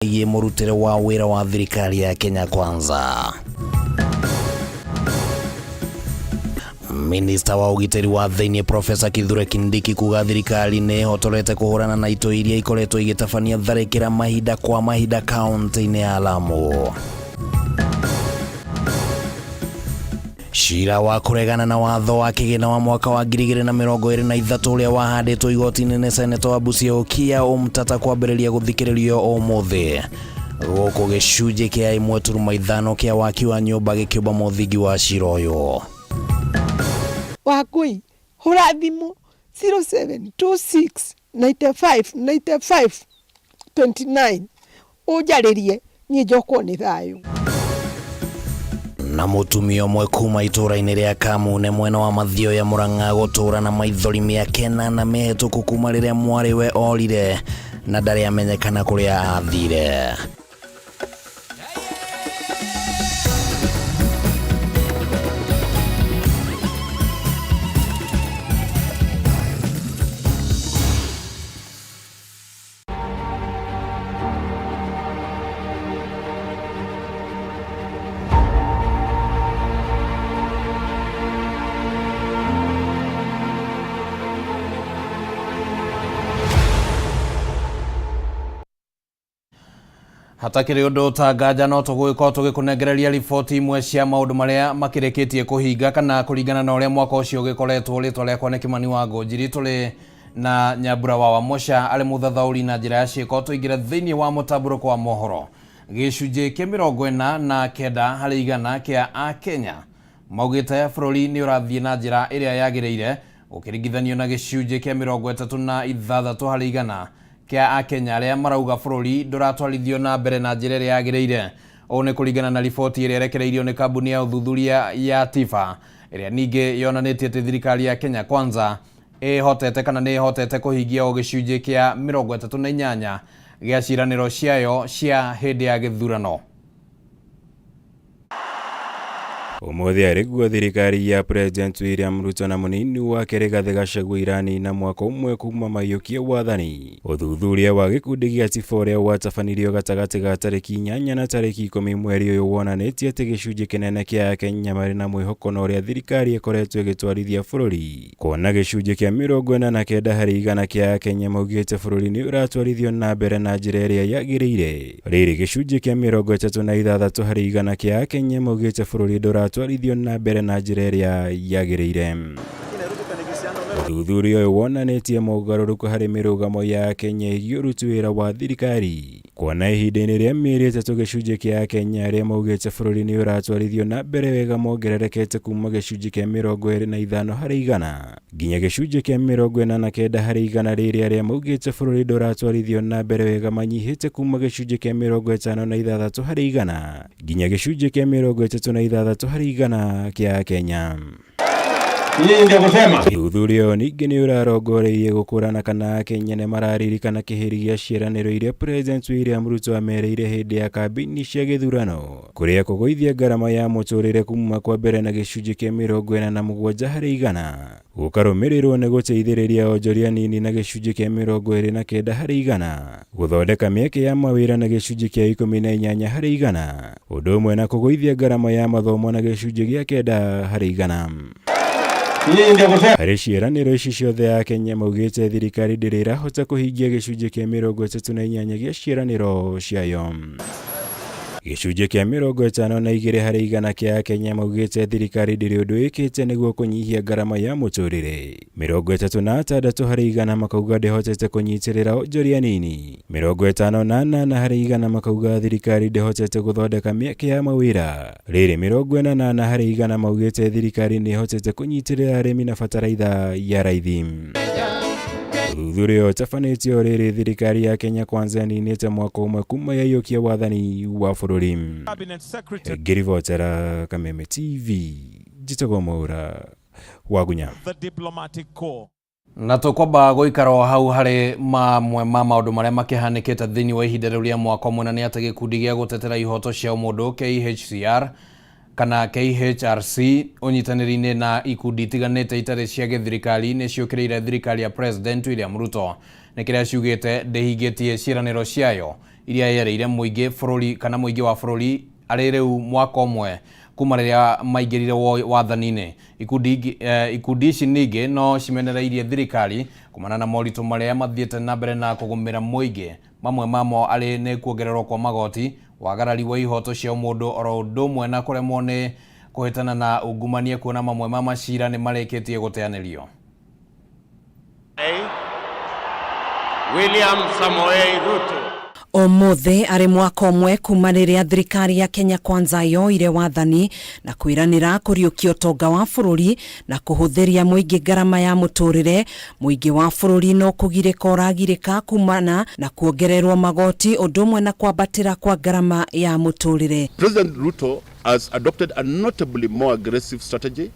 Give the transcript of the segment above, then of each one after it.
Ĩgiĩ mũrutĩre wa wĩra wa thirikari ya Kenya Kwanza. Minista wa ũgitĩri wa thĩinĩ Profesa Kithure Kindiki kuga thirikari nĩ ĩhotorete kũhũrana na itoi iria ikoretwo igĩtabania tharĩkĩra mahinda kwa mahinda kaunti-inĩ ya Lamu. Cira wa kũregana na watho wa kĩgĩna wa mwaka wa 2023 ũrĩa wahandĩtwo igoti-inĩ nĩ seneta wa Busia Okiya Omtatah kwambĩrĩria gũthikĩrĩrio ũmũthĩ gũkũ gĩcunjĩ kĩa 1.5 kĩa waki wa nyũmba gĩkĩũmba mũthingi wa cira ũyũ. Wangui hũra thimũ 0726 95 95 29 ũnjarĩrie niĩ njokwo nĩ thayũ. Na mũtumia ũmwe kuma itũũra-inĩ rĩa Kamune mwena wa Mathioya Murang'a gũtũũra na maithori mĩaka ĩnana mĩhĩtũku kuma rĩrĩa mwarĩ we orire na ndarĩ amenyekana kũrĩa athire. Hatakĩrĩ ũndũ ta nganja no tũgũgĩkorwo tũgĩkũnengereria riboti imwe cia maũndũ marĩa makĩrĩkĩtie kũhinga kana kũringana na ũrĩa mwaka ũcio ũgĩkoretwo. Rĩtwa rĩakwa nĩ Kĩmani wa Ngũnjiri, tũrĩ na Nyambura wa Wamũca arĩ mũthathaũri na njĩra ya ciĩko. Tũingĩre thĩinĩ wa mũtambũrũko wa mohoro. Gĩcunjĩ kĩa 49% kĩa Akenya maugĩte bũrũri nĩ ũrathiĩ na njĩra ĩrĩa yagĩrĩire gũkĩringithanio na gĩcunjĩ kĩa 36% kĩa Akenya arĩa marauga bũrũri ndũratwarithio na mbere na njĩra ĩrĩa yagĩrĩire. Ũũ nĩ kũringana na riboti ĩrĩa ĩrekereirio nĩ kambuni ya ũthuthuria ya TIFA ĩrĩa ningĩ yonanĩtie atĩ thirikari ya Kenya Kwanza ĩhotete kana nĩ ĩhotete kũhingia o gĩcunjĩ kĩa 38 gĩa ciĩranĩro ciayo cia hĩndĩ ya gĩthurano. Ũmũthĩ arĩ guo thirikari ya President William Ruto na mũnini wake Rigathĩ Gachagua iranina mwaka ũmwe kuma maiyũkie wathani. Ũthuthuria wa gĩkundi gĩa TIFA ũrĩa watabanirio gatagatĩ ga tarĩki 8 na tarĩki 10 mweri ũyũ wonanĩtie atĩ gĩcunjĩ kĩnene kĩa Akenya marĩ na mwĩhoko na ũrĩa thirikari ĩkoretwo ĩgĩtwarithia bũrũri. Kuona gĩcunjĩ kĩa 49% kĩa Akenya maugĩte bũrũri nĩ ũratwarithio na mbere na njĩra ĩrĩa yagĩrĩire. Rĩrĩ gĩcunjĩ kĩa 36% kĩa Akenya maugĩte bũrũri ndũratwarithio na mbere na njĩra ĩrĩa yagĩrĩire. Ũthuthuria ũyũ wonanĩtie mogarũrũku harĩ mĩrũgamo ya Akenya ĩgiĩ ũruti wĩra wa thirikari. Kuona ihinda-inĩ rĩa mĩeri 3 gĩcunjĩ kĩa Akenya arĩa maugĩte bũrũri nĩ ũratwarithio na mbere wega mongererekete kuma gĩcunjĩ kĩa 25% nginya gĩcunjĩ kĩa 49% rĩrĩa arĩa maugĩte bũrũri ndũratwarithio na mbere wega manyihĩte kuma gĩcunjĩ kĩa 56% nginya gĩcunjĩ kĩa 36% kĩa Akenya. Ũthuthuria ũyũ ningĩ nĩ ũrarongoreirie gũkũrana kana Akenya nĩ mararirikana kĩhĩri gĩa ciĩranĩro iria President William Ruto amereire hĩndĩ ya kambĩini cia gĩthurano kũrĩa kũgũithia ngarama ya mũtũrĩre kuma kwa mbere na gĩcunjĩ kĩa 47% gũkarũmĩrĩrwo nĩ gũteithĩrĩria onjoria nini na gĩcunjĩ kĩa 29% gũthondeka mĩeke ya mawĩra na gĩcunjĩ kĩa 18% ũndũ ũmwe na kũgũithia ngarama ya mathomo na gĩcunjĩ gĩa 9%. Harĩ ciĩranĩro ici ciothe Akenya maugĩte thirikari ndĩrĩ ĩrahota kũhingia gĩcunjĩ kĩa 38 gĩa ciĩranĩro ciayo. Gĩcunjĩ kĩa 52% kĩa Akenya maugĩte thirikari ndĩrĩ ũndũ ĩkĩte nĩguo kũnyihia ngarama ya mũtũrĩre. 36% makauga ndĩhotete kũnyitĩrĩra onjoria nini. 58% makauga thirikari ndĩhotete gũthondeka mĩeke ya mawĩra. Rĩrĩ 48% maugĩte thirikari nĩ ĩhotete kũnyitĩrĩra arĩmi na bataraitha ya raithi. Ũthuthuria ũyũ ũtabanĩtio rĩrĩ thirikari ya Kenya Kwanza ĩninĩte mwaka ũmwe kuma yaiyũkia wathani wa bũrũri. Ngĩribotera Kameme TV, njĩtagwo Mwaura Wagunya. Na tũkwamba gũikara o hau harĩ mamwe ma maũndũ marĩa makĩhanĩkĩte thĩinĩ wa ihinda rĩu rĩa mwaka ũmwe, na nĩ atĩ gĩkundi gĩa gũtetera ihoto cia ũmũndũ KHCR kana KHRC ũnyitanĩri-inĩ na ikundi itiganĩte itarĩ cia gĩthirikari nĩ ciũkĩrĩire thirikari ya President William Ruto nĩ kĩrĩa ciugĩte ndĩhingĩtie ciĩranĩro ciayo. iria yereire mũingĩ bũrũri kana mũingĩ wa bũrũri arĩ rĩu mwaka ũmwe kuma rĩrĩa maingĩrire wathani-inĩ. Ikundi ici ningĩ no cimenereirie thirikari kumana na moritũ marĩa mathiĩte na mbere na kũgũmĩra mũingĩ, mamwe mamo arĩ nĩ kuongererwo kwa magoti, wagarari wa ihoto cia ũmũndũ oro ũndũ ũmwe na kũremwo nĩ kũhĩtana na ungumania kuona mamwe ma macira nĩ marĩkĩtie gũteanĩrio. William Samoei Ruto. Ũmũthĩ arĩ mwaka ũmwe kuma rĩrĩa thirikari ya Kenya Kwanza yoire wathani na kwĩranĩra kũriũkia ũtonga wa bũrũri na kũhũthĩria mũingĩ ngarama ya mũtũrĩre, mũingĩ wa bũrũri no kũgirĩka ũragirĩka kumana na kuongererwo magoti ũndũ ũmwe na kwambatĩra kwa ngarama ya mũtũrĩre. President Ruto has adopted a notably more aggressive strategy,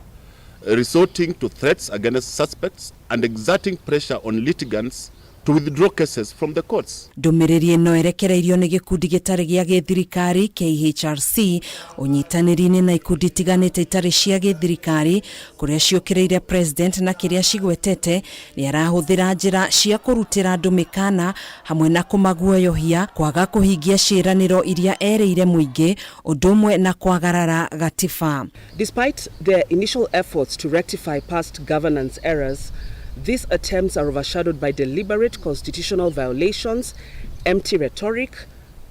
resorting to threats against suspects and exerting pressure on litigants to withdraw cases from the courts. Ndũmĩrĩri ĩno ĩrekereirio nĩ gĩkundi gĩtarĩ gĩa gĩthirikari KHRC ũnyitanĩri-inĩ na ikundi itiganĩte itarĩ cia gĩthirikari kũrĩa ciũkĩrĩire president na kĩrĩa cigwetete nĩ arahũthĩra njĩra cia kũrutĩra andũ mĩkana hamwe na kũmaguoyohia kwaga kũhingia ciĩranĩro iria erĩire mũingĩ ũndũ ũmwe na kwagarara gatiba. Despite their initial efforts to rectify past governance errors, these attempts are overshadowed by deliberate constitutional violations, empty rhetoric,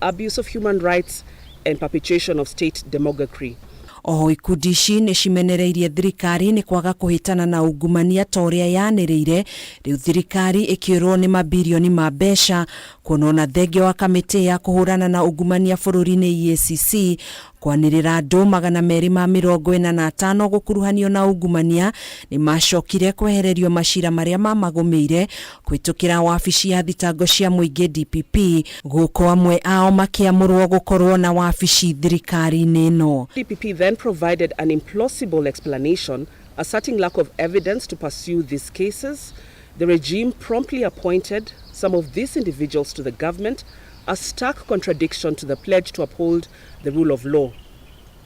abuse of human rights, and perpetuation of state demagoguery. Oho ikundi ici nĩ cimenereirie thirikari nĩ kwaga kũhĩtana na ungumania ta ũrĩa yanĩrĩire rĩu thirikari ĩkĩũrwo nĩ mabirioni ma mbeca kuona ona thengia wa kamĩtĩ ya kũhũrana na ungumania bũrũri-inĩ EACC kwanĩrĩra andũ 245 gũkuruhanio na ungumania nĩ macokire kwehererio macira marĩa mamagũmĩire kũhĩtũkĩra wabici ya thitango cia mũingĩ DPP gũkũ amwe ao makĩamũrwo gũkorwo na wabici thirikari-inĩ ĩno. DPP then provided an implausible explanation, asserting lack of evidence to pursue these cases. The regime promptly appointed some of these individuals to the government, a stark contradiction to the pledge to uphold the rule of law.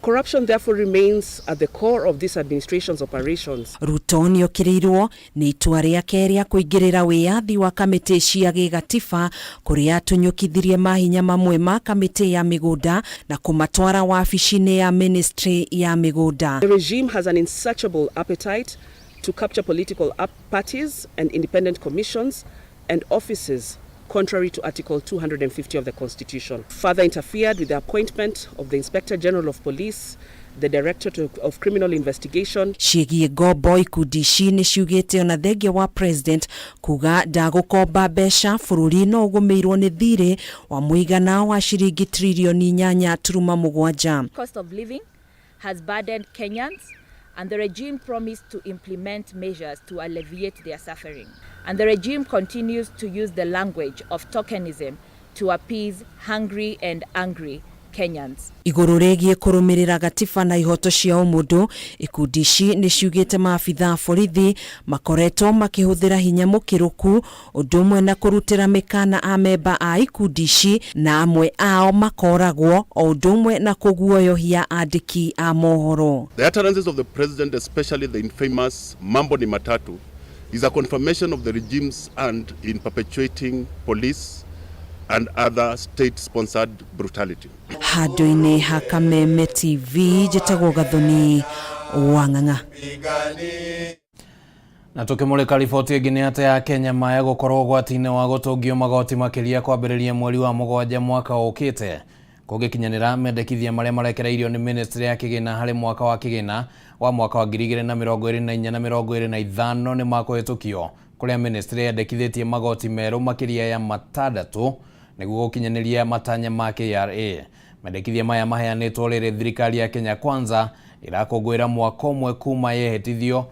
Corruption therefore remains at the core of this administration's operations. Ruto nĩokĩrĩirwo nĩ itua rĩake rĩa kũingĩrĩra wĩyathi wa kamĩtĩ cia gĩgatiba kũrĩa atunyũkithirie mahinya mamwe ma kamĩtĩ ya mĩgũnda na kũmatwara wabici-inĩ ya ministry ya mĩgũnda. The regime has an insatiable appetite to capture political parties and independent commissions and offices contrary to Article 250 of the Constitution. Further interfered with the appointment of the Inspector General of Police, the Director of Criminal Investigation. Ciĩgiĩ ngombo ikundi ici nĩ ciugĩte ona thengia wa president kuga ndagũkomba mbeca bũrũri no ũgũmĩirwo nĩ thirĩ wa mũigana wa ciringi tririoni 8.7. Cost of living has burdened Kenyans, and the regime promised to implement measures to alleviate their suffering. And the regime continues to use the language of tokenism to appease hungry and angry Kenyans. Igũrũ rĩgiĩ kũrũmĩrĩra gatiba na ihoto cia ũmũndũ, ikundi ici nĩ ciugĩte maabitha a borithi makoretwo makĩhũthĩra hinya mũkĩrũku ũndũ ũmwe na kũrutĩra mĩkana amemba a ikundi ici na amwe ao makoragwo o ũndũ ũmwe na kũguoyohia andĩki a mohoro. The utterances of the president, especially the infamous Mambo ni Matatu, is a confirmation of the regime's hand in perpetuating police and other state-sponsored brutality. Handũ-inĩ ha Kameme TV njĩtagwo Gathoni wa Ng'ang'a. Na tukimulika riboti ĩngĩ nĩ atĩ ya Kenya maya gũkorwo ũgwati-inĩ wa gũtũngio magoti makĩria kwambĩrĩria mweri wa 7 mwaka ũkĩte kũngĩkinyanĩra mendekithia marĩa marekereirio nĩ ministry ya kĩgĩna harĩ mwaka wa kĩgĩna wa mwaka wa 2024 na 2025 nĩ makũhĩtũkio kũrĩa ministry yendekithĩtie magoti merũ makĩria ya 6 nĩguo gũkinyanĩria matanya ma KRA. Mendekithia maya maheanĩtwo rĩrĩ thirikari ya Kenya Kwanza ĩrakũngũĩra mwaka ũmwe kuma yehĩtithio,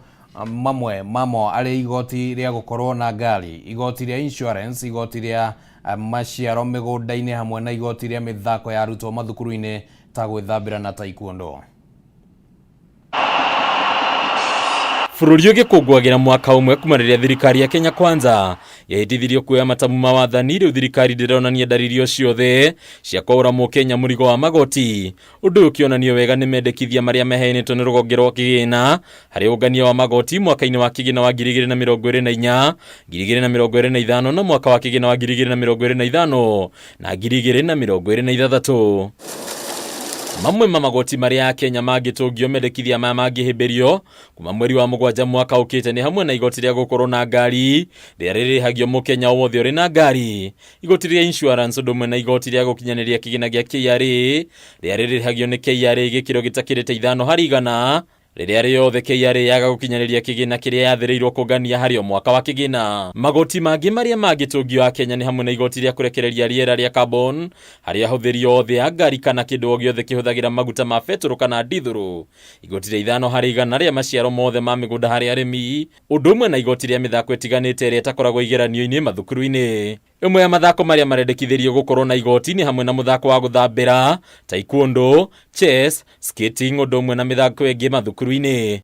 mamwe mamo arĩ igoti rĩa gũkorwo na ngari, igoti rĩa insurance, igoti rĩa maciaro mĩgũnda-inĩ hamwe na igoti rĩa mĩthako ya arutwo mathukuru-inĩ ta gwĩthambĩra na taekwondo. Bũrũri ũgĩkũngũagĩra mwaka ũmwe kuma rĩrĩa thirikari ya Kenya Kwanza yahĩtithirio kuoya matamu ma wathani, rĩu thirikari ndĩronania ndariri o ciothe cia kwaũra mũkenya mũrigo wa magoti. Ũndũ ũyũ ũkĩonanio wega nĩ mendekithia marĩa maheanĩtwo nĩ rũhonge rwa kĩgĩna harĩ ũngania wa magoti mwaka-inĩ wa kĩgĩna wa 2024 2025 na mwaka wa kĩgĩna wa 2025 na 2026. Mamwe ma magoti marĩa Akenya mangĩtũngio mendekithia maya mangĩhĩmbĩrio kuma mweri wa 7 mwaka ũkĩte nĩ hamwe na igoti rĩa gũkorwo na ngari rĩrĩa rĩrĩhagio mũkenya o wothe ũrĩ na ngari, igoti rĩa insurance ũndũ ũmwe na igoti rĩa gũkinyanĩria kĩgĩna gĩa KRA rĩrĩa rĩrĩhagio nĩ KRA gĩkĩro gĩtakĩrĩte 5 harĩ igana rĩrĩa rĩothe KRA yaga gũkinyanĩria kĩgĩna kĩrĩa yathĩrĩirwo kũngania harĩ o mwaka wa kĩgĩna. Magoti mangĩ marĩa mangĩtũngio Akenya nĩ hamwe na igoti rĩa kũrekereria rĩera rĩa carbon harĩ ahũthĩri othe a ngari kana kĩndũ o gĩothe kĩhũthagĩra maguta ma betũrũ kana ndithũrũ, igoti rĩa 5 harĩ igana rĩa maciaro mothe ma mĩgũnda harĩ arĩmi, ũndũ ũmwe na igoti rĩa mĩthako ĩtiganĩte ĩrĩa ĩtakoragwo igeranio-inĩ mathukuru-inĩ. Ĩmwe ya mathako marĩa marendekithĩrio gũkorwo na igoti nĩ hamwe na mũthako wa gũthambĩra, taekwondo, chess, skating ũndũ ũmwe na mĩthako ĩngĩ mathukuru-inĩ.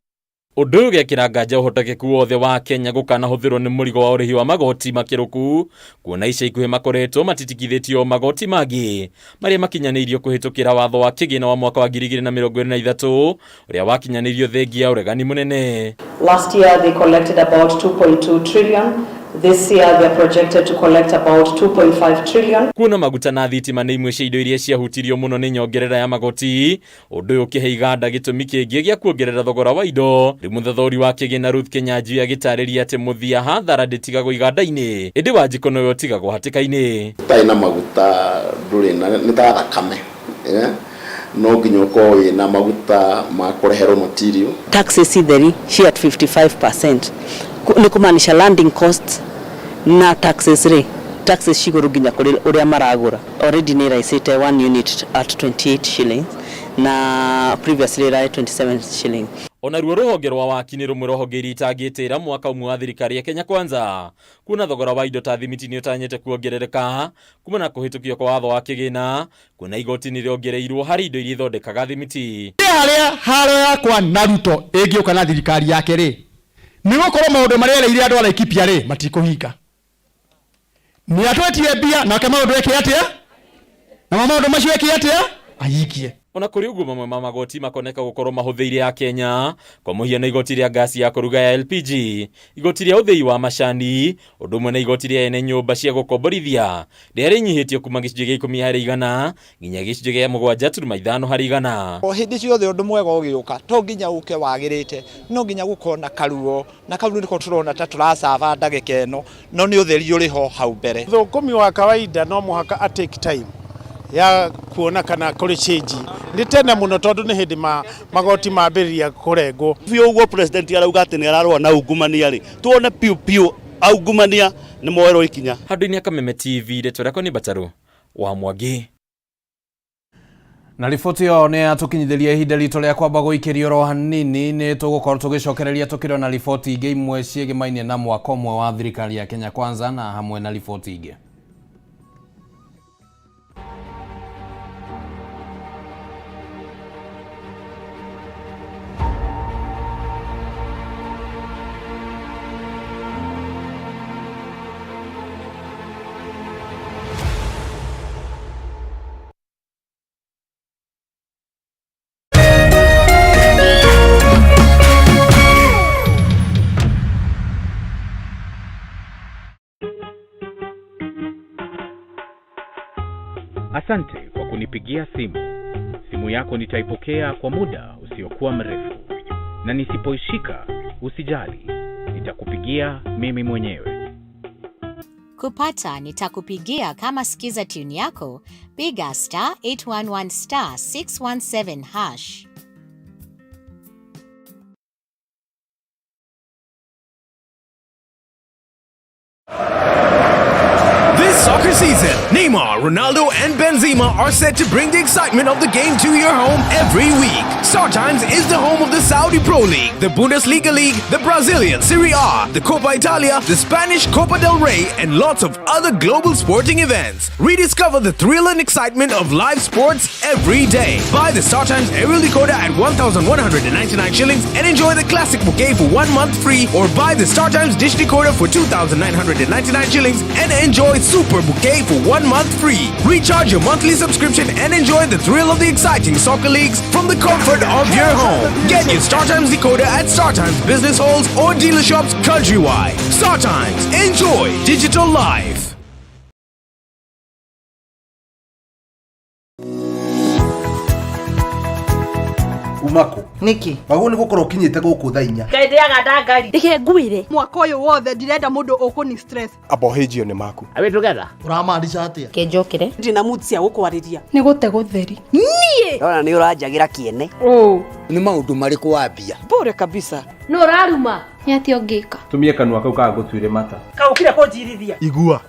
Ũndũ ũyũ ũgekĩra nganja ũhotekeku wothe wa Kenya gũkanahũthĩrwo nĩ mũrigo wa ũrĩhi wa magoti makĩrũku, kuona ica ikuhĩ makoretwo matitikithĩtio magoti mangĩ marĩa makinyanĩirio kũhĩtũkĩra watho wa kĩgĩna wa mwaka wa 2023 ũrĩa wakinyanĩirio thengia ya ũregani mũnene. Last year they collected about 2.2 trillion. This year they are projected to collect about 2.5 trillion. Kuona maguta na thitima nĩ imwe cia indo iria ciahutirio mũno nĩ nyongerera ya magoti, ũndũ ũyũ ũkĩhe iganda gĩtũmi kĩngĩ gĩa kuongerera thogora wa indo. Rĩu mũthathori wa kĩgĩna Ruth Kinyanjui agĩtarĩria atĩ mũthia hathara ndĩtigagwo iganda-inĩ, ĩndĩ Wanjikũ nowe ũtigagwo hatĩka-inĩ. Ũtarĩ na maguta ndũrĩ na nĩ ta thakame, no nginya ũkorwo wĩna maguta ma kũreherwo material. Taxes itheri ci at 55% nĩ kumaanisha landing costs na taxes rĩ, taxes cigũrũ nginya kũrĩ ũrĩa maragũra. Already nĩ ĩraicĩte 1 unit at 28 shillings na previously ĩrarĩ 27 shillings. Onaruo rũhonge rwa waki nĩ rũmwe rwa honge iria itangĩtĩra mwaka ũmwe wa thirikari ya Kenya Kwanza, kuona thogora wa indo ta thimiti nĩ ũtanyĩte kuongerereka kuma na kũhĩtũkio kwa watho wa kĩgĩna, kuona igoti nĩ rĩongereirwo harĩ indo iria ithondekaga thimiti. Harĩa haro yakwa na Ruto ĩngĩũka na thirikari yake rĩ, nĩ gũkorwo maũndũ marĩa erĩire andũ a Laikipia rĩ matikũhinga. Nĩ atwetie mbia nake maũndũ eke atĩa? Na maũndũ macio eke atĩa? Ahingie. Ona kũrĩ ũguo mamwe ma magoti makoneka gũkorwo mahũthĩire a Kenya, kwa mũhiano igoti rĩa ngasi ya kũruga ya LPG, igoti rĩa ũthĩi wa macani, ũndũ ũmwe na igoti rĩa ene nyũmba cia gũkomborithia rĩrĩa rĩnyihĩtio kuma gĩcunjĩ gĩa 10 harĩ igana nginya gĩcunjĩ gĩa 7.5 harĩ igana. O hĩndĩ ciothe ũndũ mwega ũgĩũka to nginya ũke wagĩrĩte, no nginya gũkorwo na karuo, na kau nĩko tũrona ta tũracaba ndagĩka ĩno, no nĩ ũtheri ũrĩ ho hau mbere. Thũkũmi wa kawaida no mũhaka a take time ya kuona kana kũrĩ change. Nĩ tene mũno tondũ nĩ hĩndĩ magoti mambĩrĩria kũrengwo. Biũ ũguo president arauga atĩ nĩ ararũa na ungumania rĩ, tuone piũ piũ aungumania nĩ moerwo ikinya. Handũ-inĩ ya Kameme TV, rĩtwa rĩakwa nĩ Mbatarũ wa Mwangi. Na riboti ĩyo nĩ yatũkinyithĩria ihinda ritũ rĩa kwamba gũikĩrio oro hanini. Nĩ tũgũkorwo tũgĩcokereria tũkĩrona riboti ingĩ imwe ciĩgĩmainie na mwaka ũmwe wa thirikari ya Kenya Kwanza na hamwe na riboti ingĩ. Asante kwa kunipigia simu. Simu yako nitaipokea kwa muda usiokuwa mrefu. Na nisipoishika, usijali. Nitakupigia mimi mwenyewe. Kupata nitakupigia kama sikiza tune yako, piga *811 *617#. This soccer season, name Neymar, Ronaldo, and Benzema are set to bring the excitement of the game to your home every week. Star Times is the home of the Saudi Pro League, the Bundesliga League, the Brazilian Serie A, the Copa Italia, the Spanish Copa del Rey, and lots of other global sporting events. Rediscover the thrill and excitement of live sports every day. Buy the Star Times aerial decoder at 1,199 shillings and enjoy the classic bouquet for 1 month free, or buy the Star Times dish decoder for 2,999 shillings and enjoy Super Bouquet for 1 month free. Recharge your monthly subscription and enjoy the thrill of the exciting soccer leagues from the comfort of your home. Get your Star Times decoder at Star Times business halls or dealer shops countrywide. Star Times, enjoy digital life. Umako niki wagwo nĩ gũkorwo ũkinyĩte gũkũ thaa 4. Ngai ndĩaga ndangari. Reke ngwĩre mwaka ũyũ wothe ndirenda mũndũ ũkũni stress. Abohĩnjio nĩ maku. Are we together? Ũramaanisha atĩa? Kĩnjũkĩre. Ndina mood cia gũkwarĩria. Nĩ gũte gũtheri. Niĩ. Ndona nĩ ũranjagĩra kĩene. Ũ. Nĩ maũndũ marĩkũ wambia? Bure kabisa. Nũ ũraruma? Nĩ atĩa ũngĩka? Tumie kanua kau kaga gũtuĩre mata. Kaũkire kũnjirithia. Igua.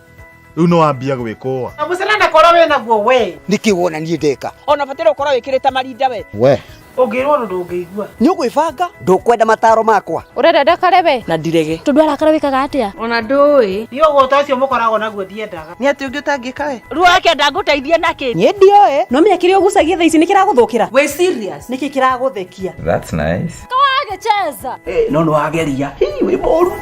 Rĩu nĩ wambia gwĩkũa. Mũcene na korwo wĩ naguo we. Nĩkĩ wona niĩ ndeka? Ona bataire ũkorwo wĩkĩrĩte marinda we. We. Ũngĩrwo ũndũ ndũngĩigua. Nĩ ũgwĩbanga? Ndũkwenda mataro makwa. Ũrenda ndakare we? Na ndirege. Tondũ arakara wĩkaga atĩa? Ona ndũĩ. Niĩ ũgũta ũcio mũkoragwo naguo ndiendaga. Nĩ atĩ ũngĩ ũtangĩka we? Ruo akenda ngũteithie nakĩ? Niĩ ndioĩ. No menya kĩrĩa ũgucagia thaa ici nĩ kĩragũthũkĩra. Wĩ serious? Nĩkĩ kĩragũthekia? That's nice. Kawagĩcheza. No nĩ wageria. Hii wĩ mũru.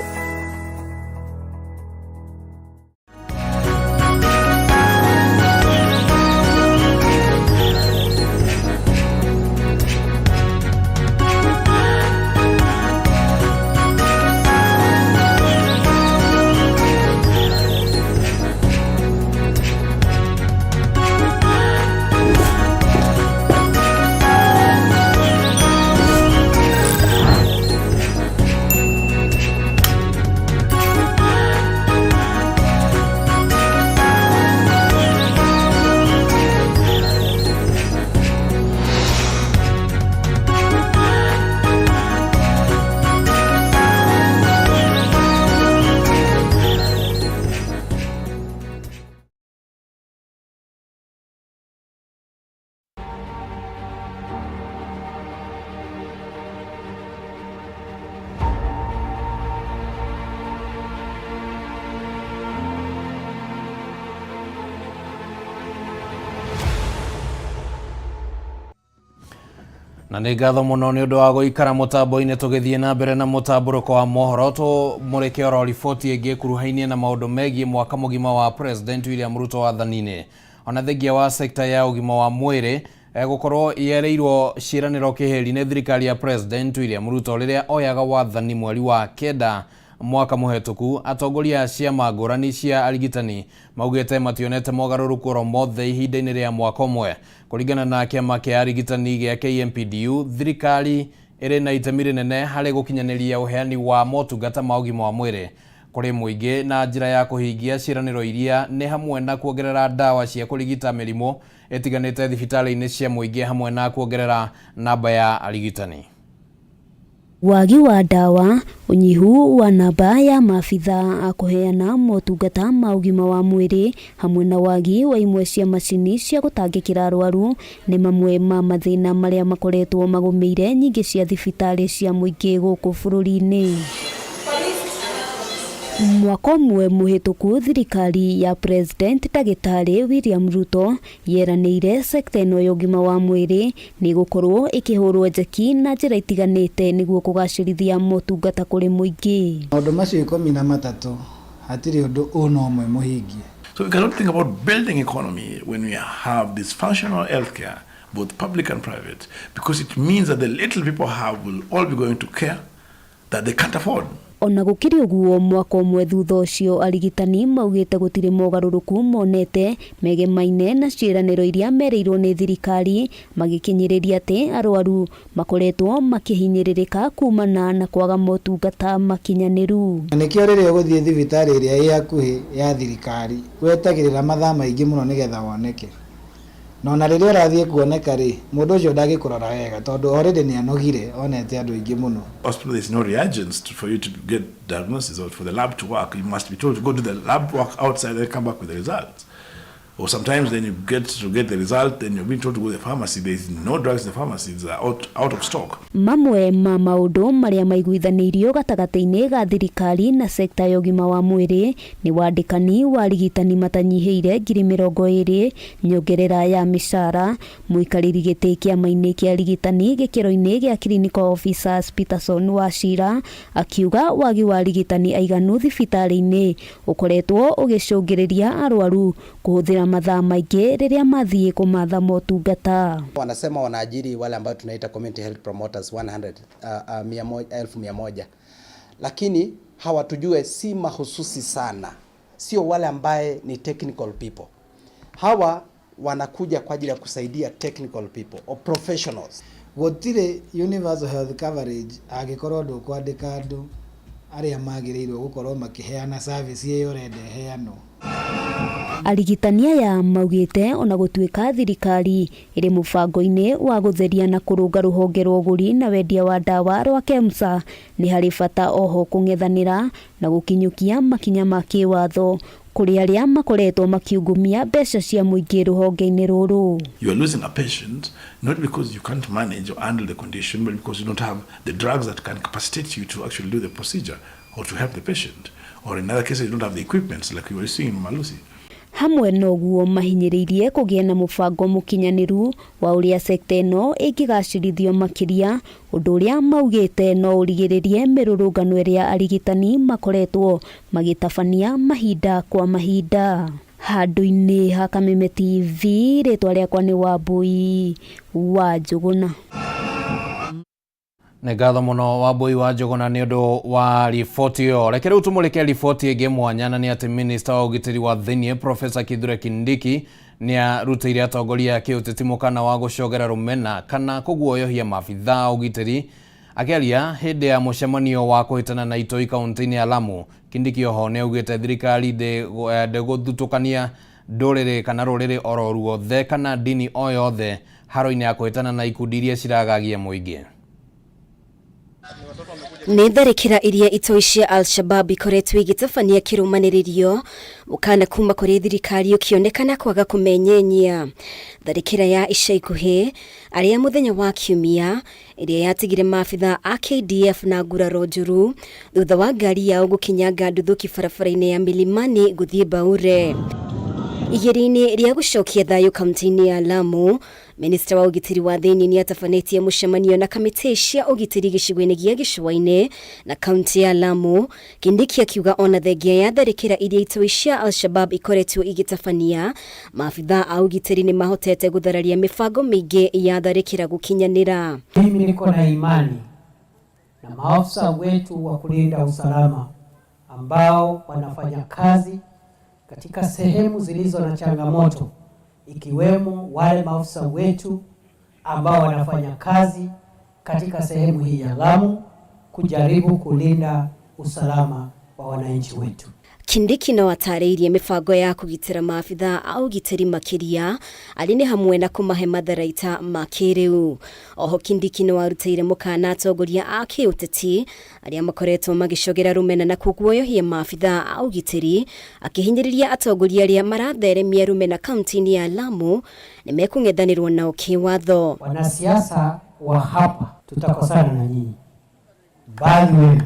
Na nĩ ngatho mũno nĩ ũndũ wa gũikara mũtambo-inĩ tũgĩthiĩ na mbere na mũtambũrũko wa mohoro tũmũrĩke oro riboti ĩngĩ ĩkuruhainie na maũndũ megiĩ mwaka mũgima wa President William Ruto wathani-inĩ. Ona thengia wa sekta ya ũgima wa mwĩrĩ gũkorwo yereirwo ciĩranĩro kĩhĩri nĩ thirikari ya President William Ruto rĩrĩa oyaga wathani mweri wa 9 mwaka mũhetũku, atongoria a ciama ngũrani cia arigitani maugĩte mationete mogarũrũku oro mothe ihinda-inĩ rĩa mwaka ũmwe. Kũringana na kĩama kĩa arigitani gĩa KMPDU, thirikari ĩrĩ na itemi rĩnene harĩ gũkinyanĩria ũheani wa motungata ma ũgima wa mwĩrĩ kũrĩ mũingĩ na njĩra ya kũhingia ciĩranĩro iria nĩ hamwe na kuongerera ndawa cia kũrigita mĩrimũ ĩtiganĩte thibitarĩ-inĩ cia mũingĩ hamwe na kuongerera namba ya arigitani. Wagi wa ndawa, ũnyihu wa namba ya maabitha a kũheana motungata ma ũgima wa mwĩrĩ hamwe na wagi wa imwe cia macini cia gũtangĩkĩra arwaru nĩ mamwe ma mathĩna marĩa makoretwo magũmĩire nyingĩ cia thibitarĩ cia mũingĩ gũkũ bũrũri-inĩ. Mwaka ũmwe mũhĩtũku thirikari ya President Ndagĩtarĩ William Ruto yeranĩire sekta ĩno ya ũgima wa mwĩrĩ nĩ ĩgũkorwo ĩkĩhũrwo njeki na njĩra itiganĩte nĩguo kũgacĩrithia motungata kũrĩ mũingĩ. Maũndũ macio 13 hatirĩ ũndũ ona ũmwe mũhingie. So we cannot think about building economy when we have dysfunctional healthcare, both public and private, because it means that the little people have will all be going to care that they can't afford. Ona gũkĩrĩ ũguo mwaka ũmwe thutha ũcio arigitani maugĩte gũtirĩ mogarũrũku monete megemaine na ciĩranĩro iria merĩirwo nĩ thirikari, magĩkinyĩrĩria atĩ arwaru makoretwo makĩhinyĩrĩrĩka kumana na kwaga motungata makinyanĩru. Na nĩkĩo rĩrĩa ũgũthiĩ thibitarĩ ĩrĩa ĩ hakuhĩ ya thirikari wetagĩrĩra mathaa maingĩ mũno nĩgetha woneke. Na ona rĩrĩa ũrathiĩ kuoneka rĩ, mũndũ ũcio ndangĩkũrora wega tondũ already nĩ anogire onete andũ aingĩ mũno. Hospital, there's no reagents for you to get diagnosis or for the lab to work. You must be told to go do the lab work outside and come back with the results. Or sometimes then you get to get the result, then you're being told to go to the pharmacy. There is no drugs in the pharmacy, it's out of stock. Mamwe ma maũndũ marĩa maiguithanĩirio gatagatĩ-inĩ ga thirikari na sekta ya ũgima wa mwĩrĩ nĩ wandĩkani wa arigitani matanyihĩire 20,000, nyongerera ya mĩcara, mũikarĩri gĩtĩ kĩama-inĩ kĩa arigitani gĩkĩro-inĩ gĩa clinical officers Peterson Wachira akiuga wagi wa arigitani aiganu thibitarĩ-inĩ ũkoretwo ũgĩcũngĩrĩria arwaru kũhũthĩra mathaa maingĩ rĩrĩa mathiĩ kũmatha motungata. Wanasema wanaajiri wale ambao tunaita community health promoters 100,100, lakini hawatujue si mahususi sana, sio wale ambaye ni technical people. Hawa wanakuja kwa ajili ya kusaidia technical people or professionals. Gũtirĩ universal health coverage angĩkorwo ndũkwandĩka andũ arĩa magĩrĩirwo gũkorwo makĩheana service ĩyo ũrenda ĩheanwo. Arigitani aya maugĩte ona gũtuĩka thirikari ĩrĩ mũbango-inĩ wa gũtheria na kũrũnga rũhonge rwa ũgũri na wendia wa ndawa rwa KEMSA, nĩ harĩ bata oho kũng'ethanĩra na gũkinyũkia makinya ma kĩwatho kũrĩ arĩa makoretwo makiungumia mbeca cia mũingĩ rũhonge-inĩ rũrũ. You are losing a patient not because you can't manage or handle the condition, but because you don't have the drugs that can capacitate you to actually do the procedure or to help the patient. Or in other cases, you don't have the equipment like you were seeing in Malusi. Hamwe noguo mahinyĩrĩirie kũgĩa na mũbango mũkinyanĩru wa ũrĩa sekta ĩno ĩngĩgacĩrithio makĩria, ũndũ ũrĩa maugĩte no ũrigĩrĩrie mĩrũrũngano ĩrĩa arigitani makoretwo magĩtabania mahinda kwa mahinda. Handũ-inĩ ha Kameme TV, rĩtwa rĩakwa nĩ Wambui wa Njũgũna. Nĩ ngatho mũno Wambui wa Njũgũna nĩ ũndũ wa riboti ĩyo. Reke rĩu tũmũrĩke riboti ĩngĩ mwanya, na nĩ atĩ minista wa ũgitĩri wa thĩiniĩ Profesa Kithure Kindiki nĩ arutĩire atongoria a kĩũteti mũkana wa gũcogera rũmena kana kũguoyohia maabithaa a ũgitĩri. Akĩaria hĩndĩ ya mũcemanio wa kũhĩtana na itoi kaunti-inĩ ya Lamu, Kindiki oho nĩ augĩte thirikari ndĩgũthutũkania ndũrĩrĩ kana rũrĩrĩ oro ruothe kana ndini o yothe haro-inĩ ya kũhĩtana na ikundi iria ciragagia mũingĩ. Nĩ tharĩkĩra iria itoi cia Al-Shabab ikoretwo igĩtabania kĩrũmanĩrĩrio mũkana kuma kũrĩ thirikari ũkĩonekana kwaga kũmenyenyia. Tharĩkĩra ya ica ikuhĩ arĩa mũthenya wa kiumia ĩrĩa yatigire maabitha a KDF na nguraro njũru thutha wa ngari yao gũkinyanga nduthũki barabara-inĩ ya Milimani gũthiĩ Baure. Igeria-inĩ rĩa gũcokia thayũ kaunti-inĩ ya Lamu, minista wa ũgitĩri wa thĩinĩ nĩ atabanĩtie mũcemanio na kamĩtĩ cia ũgitĩri gĩcigo-inĩ gĩa gĩcũa-inĩ na kaunti ya Lamu. Kindiki akiuga ona thengia ya tharĩkĩra iria itoi cia Al-Shabab ikoretwo igĩtabania, maabitha a ũgitĩri nĩ mahotete gũthararia mĩbango mĩingĩ ya tharĩkĩra gũkinyanĩra. Mimi niko na imani na maafisa wetu wa kulinda usalama ambao wanafanya kazi katika sehemu zilizo na changamoto, ikiwemo wale maafisa wetu ambao wanafanya kazi katika sehemu hii ya Lamu kujaribu kulinda usalama wa wananchi wetu. Kindiki no atarĩirie mĩbango ya kũgitĩra maabitha a ũgitĩri makĩria arĩ nĩ hamwe na kũmahe matharaita ma kĩrĩu. Oho Kindiki no arutĩire mũkana atongoria a kĩũteti arĩa makoretwo magĩcogera rũmena na kũguoyohia maabitha a ũgitĩri, akĩhinyĩrĩria atongoria arĩa maratheremia rũmena kaunti-inĩ ya Lamu nĩ mekũng'ethanĩrwo nao kĩwatho. Wanasiasa wa hapa tutakosana na nyinyi, baadhi wenu.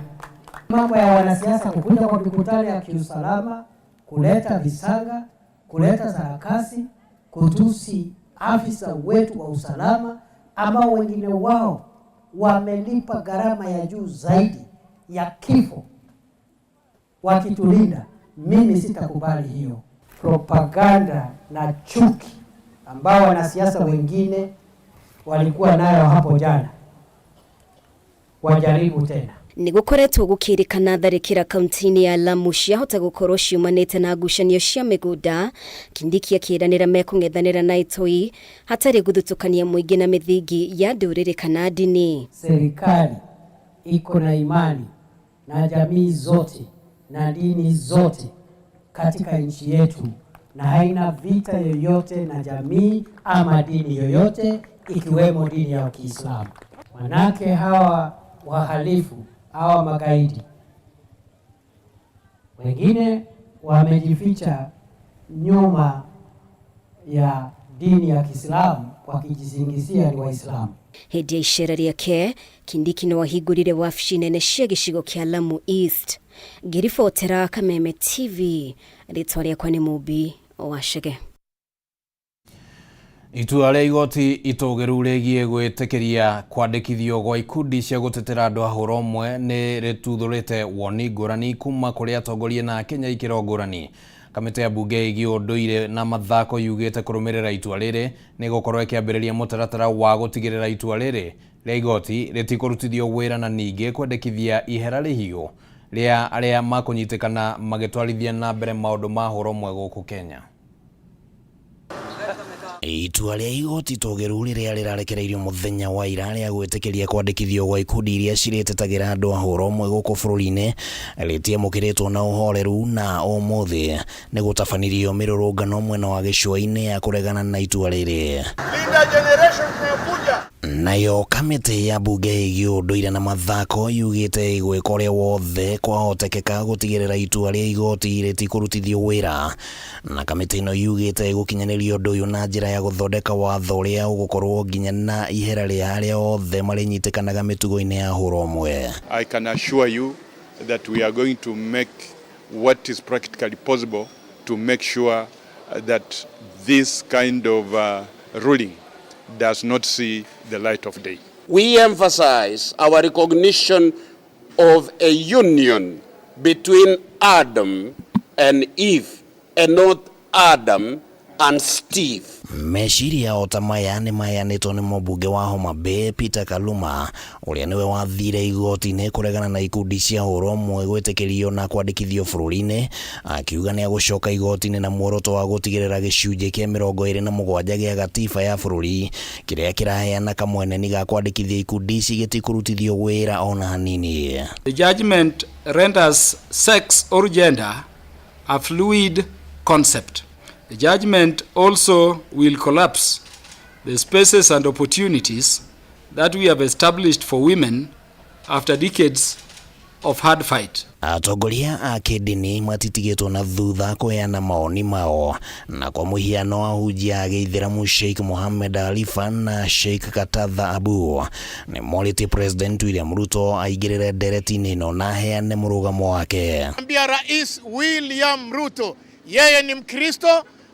Mambo ya wanasiasa kukuja kwa mikutano ya kiusalama, kuleta visanga, kuleta sarakasi, kutusi afisa wetu wa usalama ambao wengine wao wamelipa gharama ya juu zaidi ya kifo wakitulinda. Mimi sitakubali hiyo propaganda na chuki ambao wanasiasa wengine walikuwa nayo hapo jana, wajaribu tena. Nĩ gũkoretwo gũkĩrĩkana tharĩkĩra kaunti-inĩ ya Lamu ciahota gũkorwo ciumanĩte na ngucanio cia mĩgũnda. Kindiki akĩranĩra mekũng'ethanĩra na itoi hatarĩ gũthutũkania mũingĩ na mĩthingi ya ndũrĩrĩ kana ndini. Serikali iko na imani na jamii zote na dini zote katika nchi yetu, na haina vita yoyote na jamii ama dini yoyote ikiwemo dini ya Kiislamu. Manake hawa wahalifu, hawa magaidi wengine wamejificha nyuma ya dini ya Kiislamu wakijisingizia ni Waislamu. Hĩndĩ ya icera rĩake, Kindiki no ahingũrire wabici nene cia gĩcigo kĩa Lamu East. Ngĩribotera Kameme TV, rĩtwa rĩakwa nĩ Mũmbi wa Chege. Itua rĩa igoti itũgĩru rĩgiĩ gwĩtĩkĩria kwandĩkithio gwa ikundi cia gũtetera andũ a hũra ũmwe nĩ rĩtuthũrĩte woni ngũrani kuma kũrĩ atongoria na akenya ikĩro ngũrani. Kamĩtĩ ya mbunge ĩgiĩ ũndũire na mathako yugĩte kũrũmĩrĩra itua rĩrĩ nĩ ĩgũkorwo ĩkĩambĩrĩria mũtaratara wa gũtigĩrĩra itua rĩrĩ rĩa igoti rĩtikũrutithio wĩra na ningĩ kwendekithia ihera rĩhiũ rĩa arĩa makũnyitĩkana magĩtwarithia na mbere maũndũ ma hũra ũmwe gũkũ Kenya. Itua rĩa igoti tũgĩru rĩrĩa rĩrarekereirio mũthenya wa ira rĩa gwĩtĩkĩria kwandĩkithio gwa ikundi iria cirĩtetagĩra andũ a hũra ũmwe gũkũ bũrũri-inĩ rĩtiamũkĩrĩtwo na ũhoreru na ũmũthĩ nĩ gũtabanirio mĩrũrũngano mwena wa gĩcũa-inĩ ya kũregana na itua rĩrĩ. Nayo kamĩtĩ ya mbunge ĩgiĩ ũndũire na mathako yugĩte ĩgwĩka ũrĩa wothe kwahotekeka gũtigĩrĩra itua rĩa igoti rĩtikũrutithio wĩra, na kamĩtĩ ĩno yugĩte ĩgũkinyanĩria ũndũ ũyũ na njĩra ya gũthondeka watho ũrĩa ũgũkorwo nginya na ihera rĩa arĩa othe marĩnyitĩkanaga mĩtugo-inĩ ya hũra ũmwe. I can assure you that we are going to make what is practically possible to make sure that this kind of ruling does not see the light of day. We emphasize our recognition of a union between Adam and Eve and not Adam and Steve. Meciria o ta maya nĩ maheanĩtwo nĩ mũmbunge wa Homa Bay Peter Kaluma ũrĩa nĩwe wathire igoti-inĩ kũregana na ikundi cia hũra ũmwe gwĩtĩkĩrio na kwandĩkithio bũrũri-inĩ, akiuga nĩ agũcoka igoti-inĩ na muoroto wa gũtigĩrĩra gĩcunjĩ kĩa 27 gĩa gatiba ya bũrũri kĩrĩa kĩraheana kamweneni ga kwandĩkithia ikundi ici gĩtikũrutithio wĩra ona hanini. The judgment renders sex or gender a fluid concept. The judgment also will collapse the spaces and opportunities that we have established for women after decades of hard fight. Atongoria a kĩndini matitigĩtwo na thutha kũheana mawoni mao, na kwa mũhiano ahunjia a gĩithĩramu Sheikh Mohammed Alifa na Sheikh Katatha Abu nĩ morĩtie President William Ruto aingĩrĩre ndereti-inĩ ĩno na aheane mũrũgamo wake. Ambia Rais William Ruto yeye ni Mkristo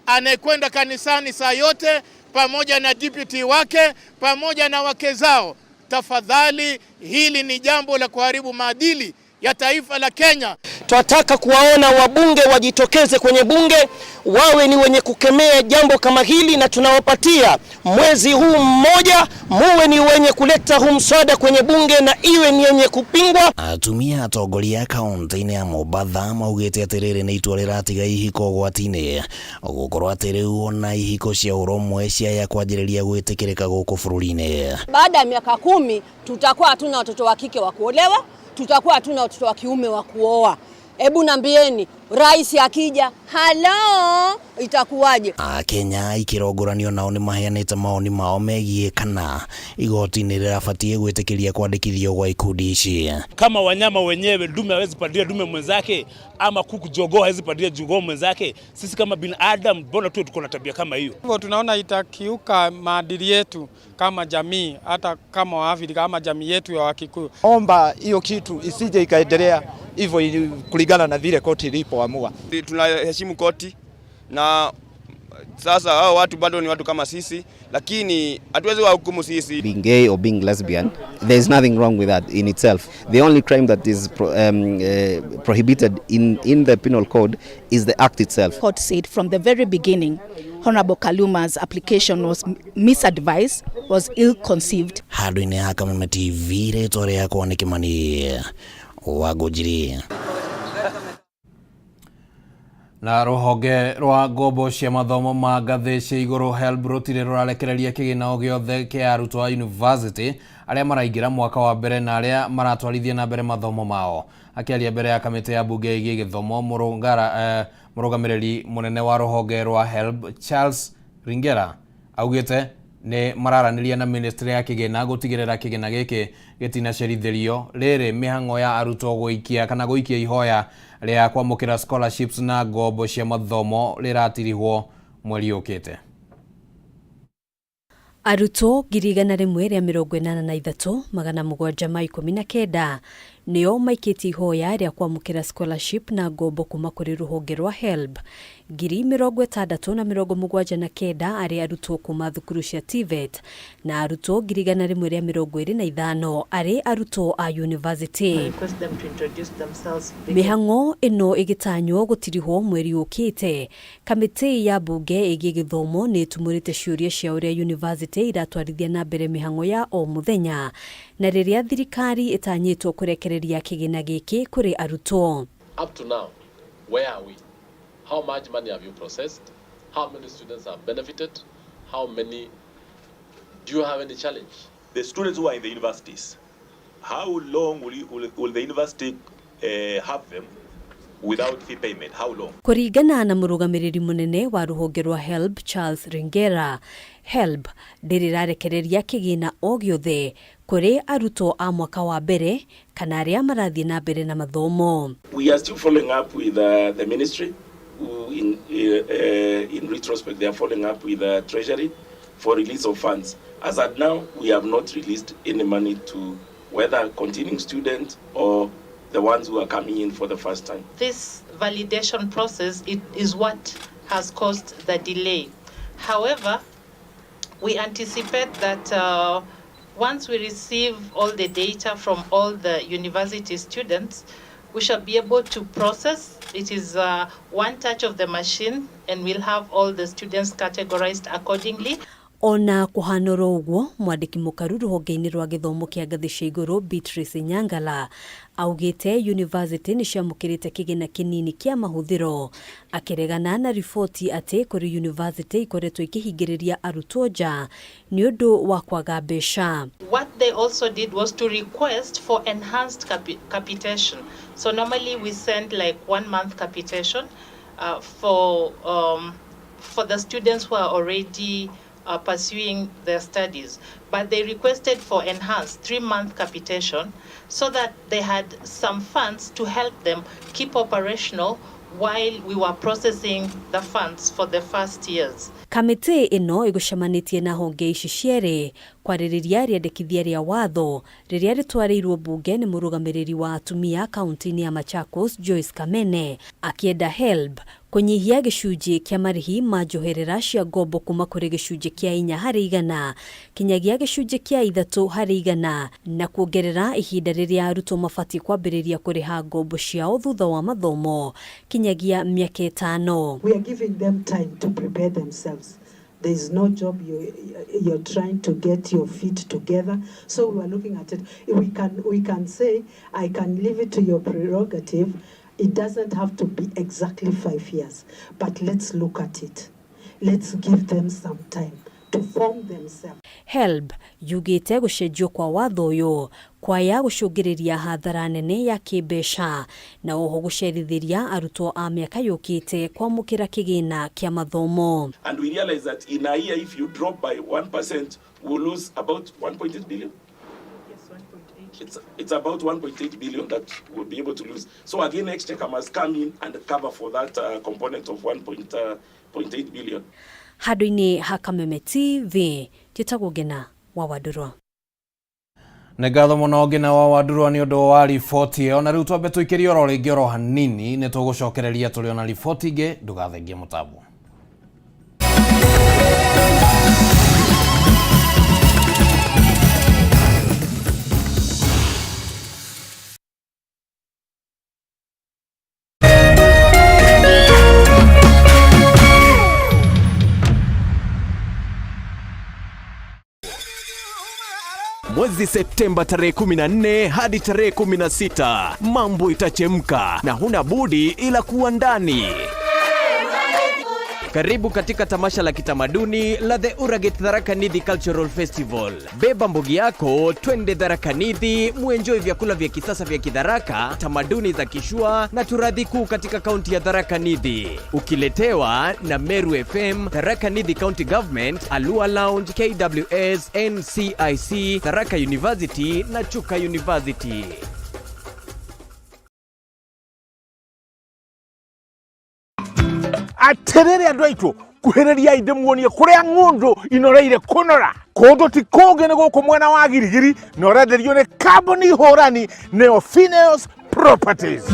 anayekwenda kanisani saa yote pamoja na deputy wake pamoja na wake zao. Tafadhali, hili ni jambo la kuharibu maadili ya taifa la Kenya. Twataka kuwaona wabunge wajitokeze kwenye bunge, wawe ni wenye kukemea jambo kama hili, na tunawapatia mwezi huu mmoja, muwe ni wenye kuleta huu mswada kwenye bunge na iwe ni yenye kupingwa. Atumia atongoria kaunti-inĩ ya Mombatha maugĩte atĩ rĩrĩ nĩ itua rĩratiga ihiko ũgwati-inĩ gũkorwo atĩ rĩu ona ihiko cia ũrũmwe ciaya kwanjĩrĩria gwĩtĩkĩrĩka gũkũ bũrũri-inĩ. Baada ya miaka 10 tutakuwa hatuna watoto wa kike wa kuolewa, tutakuwa hatuna watoto wa kiume wa kuoa. Hebu nambieni, rais akija, halo, itakuwaje? Akenya ikĩrongoranio nao nĩ maheanĩte mawoni mao megiĩ kana igoti nĩ rĩrabatiĩ gwĩtĩkĩria kwandĩkithio gwa ikundi ici. Kama wanyama wenyewe, dume hawezi pandia dume mwenzake, ama kuku jogoo hawezi pandia jogoo mwenzake. Sisi kama binadamu, mbona tuwe tuko na tabia kama hiyo? Hivyo tunaona itakiuka maadili yetu kama jamii, hata kama Waafrika ama jamii yetu ya Wakikuyu. Omba hiyo kitu isije ikaendelea hivyo kulingana na vile koti ilipoamua. Tunaheshimu koti na sasa hao watu bado ni watu kama sisi, lakini hatuwezi wahukumu sisi. Being gay or being lesbian, there is nothing wrong with that in itself. The only crime that is prohibited in the penal code is the act itself. Court said from the very beginning, Honorable Kaluma's application was misadvised, was ill-conceived. Handũ-inĩ ha Kameme TV, rĩtwa rĩakwa nĩ Kĩmani wa Ngũnjiri. Na rũhonge rwa ngombo cia mathomo ma ngathĩ cia igũrũ HELB rũtirĩ rũrarekereria kĩgĩna o gĩothe kĩa arutwo a university arĩa maraingĩra mwaka wa mbere na arĩa maratwarithia na mbere mathomo mao. Akĩaria mbere ya kamĩtĩ ya mbunge ĩgiĩ gĩthomo, mũrũgamĩrĩri mũnene wa rũhonge rwa HELB Charles Ringera augĩte nĩ mararanĩria na ministry ya kĩgĩna gũtigĩrĩra kĩgĩna gĩkĩ gĩtinacerithĩrio. Rĩrĩ mĩhang'o ya arutwo gũikia kana gũikia ihoya rĩa kwamũkĩra scholarships na ngombo cia mathomo rĩratirihwo mweri ũkĩte. Arutwo 183,719 nĩo maikĩtie ihoya rĩa kwamũkĩra scholarship na ngombo kuma kũrĩ rũhonge rwa HELB. 60,079 arĩ arutwo kuma thukuru cia TVET na arutwo 125 arĩ arutwo a university. Mĩhang'o ĩno ĩgĩtanywo gũtirihwo mweri ũkĩte. Kamĩtĩ ya mbunge ĩgiĩ gĩthomo nĩ ĩtumũrĩte ciũria cia ũrĩa university iratwarithia na mbere mĩhang'o ya o mũthenya na rĩrĩa thirikari ĩtanyĩtwo kũrekereria kĩgĩna gĩkĩ kũrĩ arutwo. Up to now, where are we? How much money have you processed? How many students have benefited? How many? Do you have any challenge? The students who are in the universities, how long will the university have them without fee payment? How long? Kũringana na mũrũgamĩrĩri mũnene wa rũhonge rwa HELB Charles Ringera, HELB ndĩrĩ ĩrarekereria kĩgĩna o gĩothe kũrĩ arutwo a mwaka wa mbere kana arĩa marathiĩ na mbere na mathomo. We are still following up with the ministry, who in retrospect they are following up with the Treasury for release of funds. As at now, we have not released any money to whether continuing students or the ones who are coming in for the first time. This validation process is what has caused the delay. However, we anticipate that once we receive all the data from all the university students, we shall be able to process. It is one touch of the machine and we'll have all the students categorized accordingly. Ona kũhana oro ũguo, mwandĩki mũkaru rũhonge-inĩ rwa gĩthomo kĩa ngathĩ cia igũrũ Beatrice Nyangala augĩte university nĩ ciamũkĩrĩte kĩgĩna kĩnini kĩa mahũthĩro, akĩregana na riboti atĩ kũrĩ university ikoretwo ikĩhingĩrĩria arutwo nja nĩ ũndũ wa kwaga mbeca. What they also did was to request for enhanced capitation. So normally we send like 1 month capitation for the students who are already pursuing their studies, but they requested for enhanced 3-month capitation so that they had some funds to help them keep operational while we were processing the funds for the first years. Kamĩtĩ ĩno ĩgũcemanĩtie na honge ici cierĩ kwarĩrĩria rĩendekithia rĩa watho rĩrĩa rĩtwarĩirwo mbunge nĩ mũrũgamĩrĩri wa atumia kaunti-inĩ ya Machakos Joyce Kamene, akĩenda HELB kũnyihia gĩcunjĩ kĩa marĩhi ma njoherera cia ngombo kuma kũrĩ gĩcunjĩ kĩa 4 harĩ igana kinyagia gĩcunjĩ kĩa 3 harĩ igana na kuongerera ihinda rĩrĩa arutwo mabatiĩ kwambĩrĩria kũrĩha ngombo ciao thutha wa mathomo kinyagia mĩaka 5. We are giving them time to prepare themselves. There is no job, you're trying to get your feet together. So we are looking at it. We can say, I can leave it to your prerogative. It doesn't have to be exactly 5 years, but let's look at it. Let's give them some time to form themselves. HELB yugĩte gũcenjio kwa watho ũyũ kwaya gũcũngĩrĩria hathara nene ya kĩmbeca na oho gũcerithĩria arutwo a mĩaka yũkĩte kwamũkĩra kĩgĩna kĩa mathomo. And we realize that in a year if you drop by 1%, we'll lose about 1.8 billion. It's about 1.8 billion that we'll be able to lose. So again, Exchequer must come in and cover for that component of 1.8 billion. Handũ-inĩ ha Kameme TV, njĩtagwo Ngena wa Wandũrwa. Nĩ ngatho mũno Ngena wa Wandũrwa nĩ ũndũ wa riboti ĩyo. Na rĩu twambe tũikĩrie oro rĩngĩ oro hanini, nĩ tũgũcokereria tũrĩ ona riboti ingĩ, ndũgathengie mũtambo. Mwezi Septemba tarehe 14 hadi tarehe 16, mambo itachemka na huna budi ila kuwa ndani. Karibu katika tamasha la kitamaduni la The Uragate Tharaka Nithi Cultural Festival. Beba mbogi yako, twende Tharaka Nithi, muenjoy vyakula vya kisasa vya Kitharaka, tamaduni za Kishua na turathi kuu katika kaunti ya Tharaka Nithi. Ukiletewa na Meru FM, Tharaka Nithi County Government, Alua Lounge, KWS, NCIC, Tharaka University na Chuka University. Atiriri andu aitu kuhiriria inde muonie kuria ng'undu inoreire kunora. Kũndũ ti kũngĩ nĩ gũkũ mwena wa Girigiri, na ũrenderio nĩ kambuni hũrani nĩyo Phineas Properties.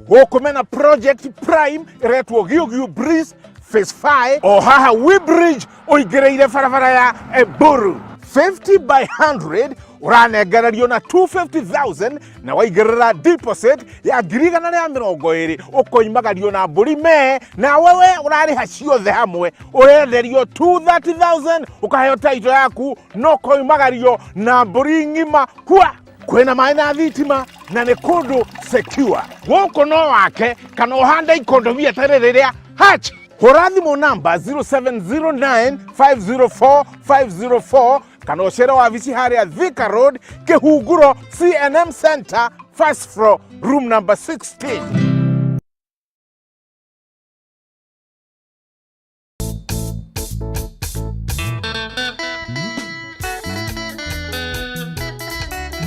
Gũkũ mena Project Prime ĩretwo Giũgiũ Breeze Phase 5 o haha Weybridge ũingĩrĩire barabara ya Eburu 50 by 100 ũranengererio na 250,000 na waigĩrĩra deposit ya 120,000 ũkoimagario na mbũri mee na wewe ũrarĩha ciothe hamwe ũrenderio 230,000 ũkaheo title yaku no koimagario na mbũri ng'ima kwa kwĩna maĩ na thitima na nĩ kũndũ secure gũkũ no wake kana ũhande ikondobia tarĩ rĩrĩa hach hũra thimũ namba 0709504504 kana ũcere wabici harĩa Thika Road Kĩhunguro CNM Center first floor room number 16.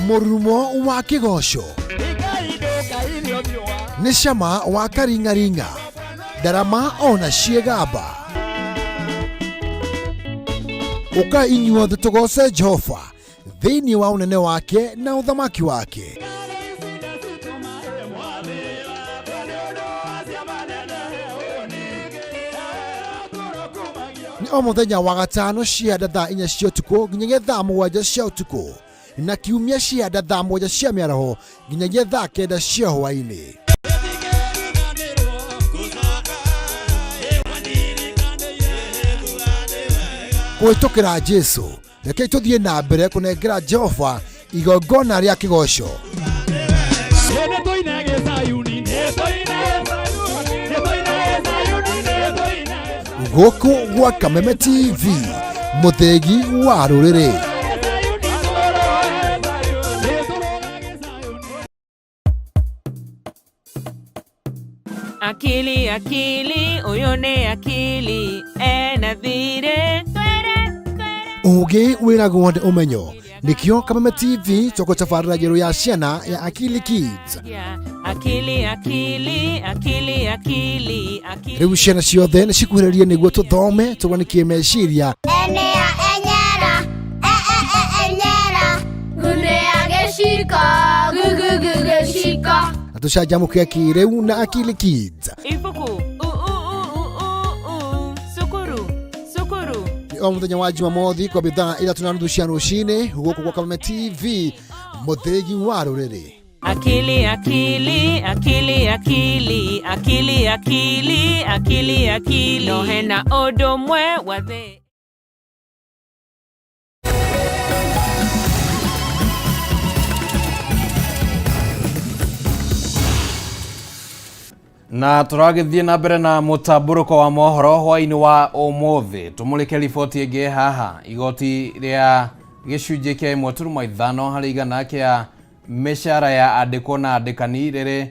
Mũrurumo wa kĩgoco nĩ cama wa karing'aring'a ndarama ona ciĩgamba ũka inyuothe tũgoce Jehova thĩinĩ wa ũnene wake na ũthamaki wake. Nĩ o mũthenya wa gatano cia thaa 4 cia ũtukũ nginyagia thaa 7 cia ũtukũ na kiumia cia thaa 7 cia mĩaraho nginyagia thaa 9 cia hwaĩ-inĩ. Kũhĩtũkĩra Jesu rekei tũthiĩ na mbere kũnengera Jehova igongona rĩa kĩgoco. Gũkũ gwa Kameme TV, mũthĩgi wa rũrĩrĩ. Akili akili uyu ni akili ena thire. Ũgĩ wĩragwo nĩ ũmenyo nĩkĩo Kameme TV tũgũtabarĩra njerũ ya ciana ya Akili Kids. Akili akili akili akili akili. Rĩu ciana ciothe nĩ cikuhĩrĩrie nĩguo tũthome tũgwanikie meciria. Enea enyera e e e enyera gunea gĩciko gugugu gĩciko na tũcanjamũke kĩrĩu na Akili Kids. Ibuku u u u u u sukuru sukuru. Nĩ o mũthenya wa Jumamothi kwambia thaa 3:30 cia rũcinĩ gũkũ gwa Kameme TV mũthĩgi wa rũrĩrĩ. Akili akili akili akili akili akili akili akili no hena ũndũ ũmwe wa thĩ. Na tũragĩthiĩ na mbere na mũtambũrũko wa mohoro hwaĩ-inĩ wa ũmũthĩ tũmũrĩke riboti ĩngĩ haha. Igoti rĩa gĩcunjĩ kĩa 1.5 harĩ igana kĩa mĩcara ya andĩkwo na andĩkani rĩrĩ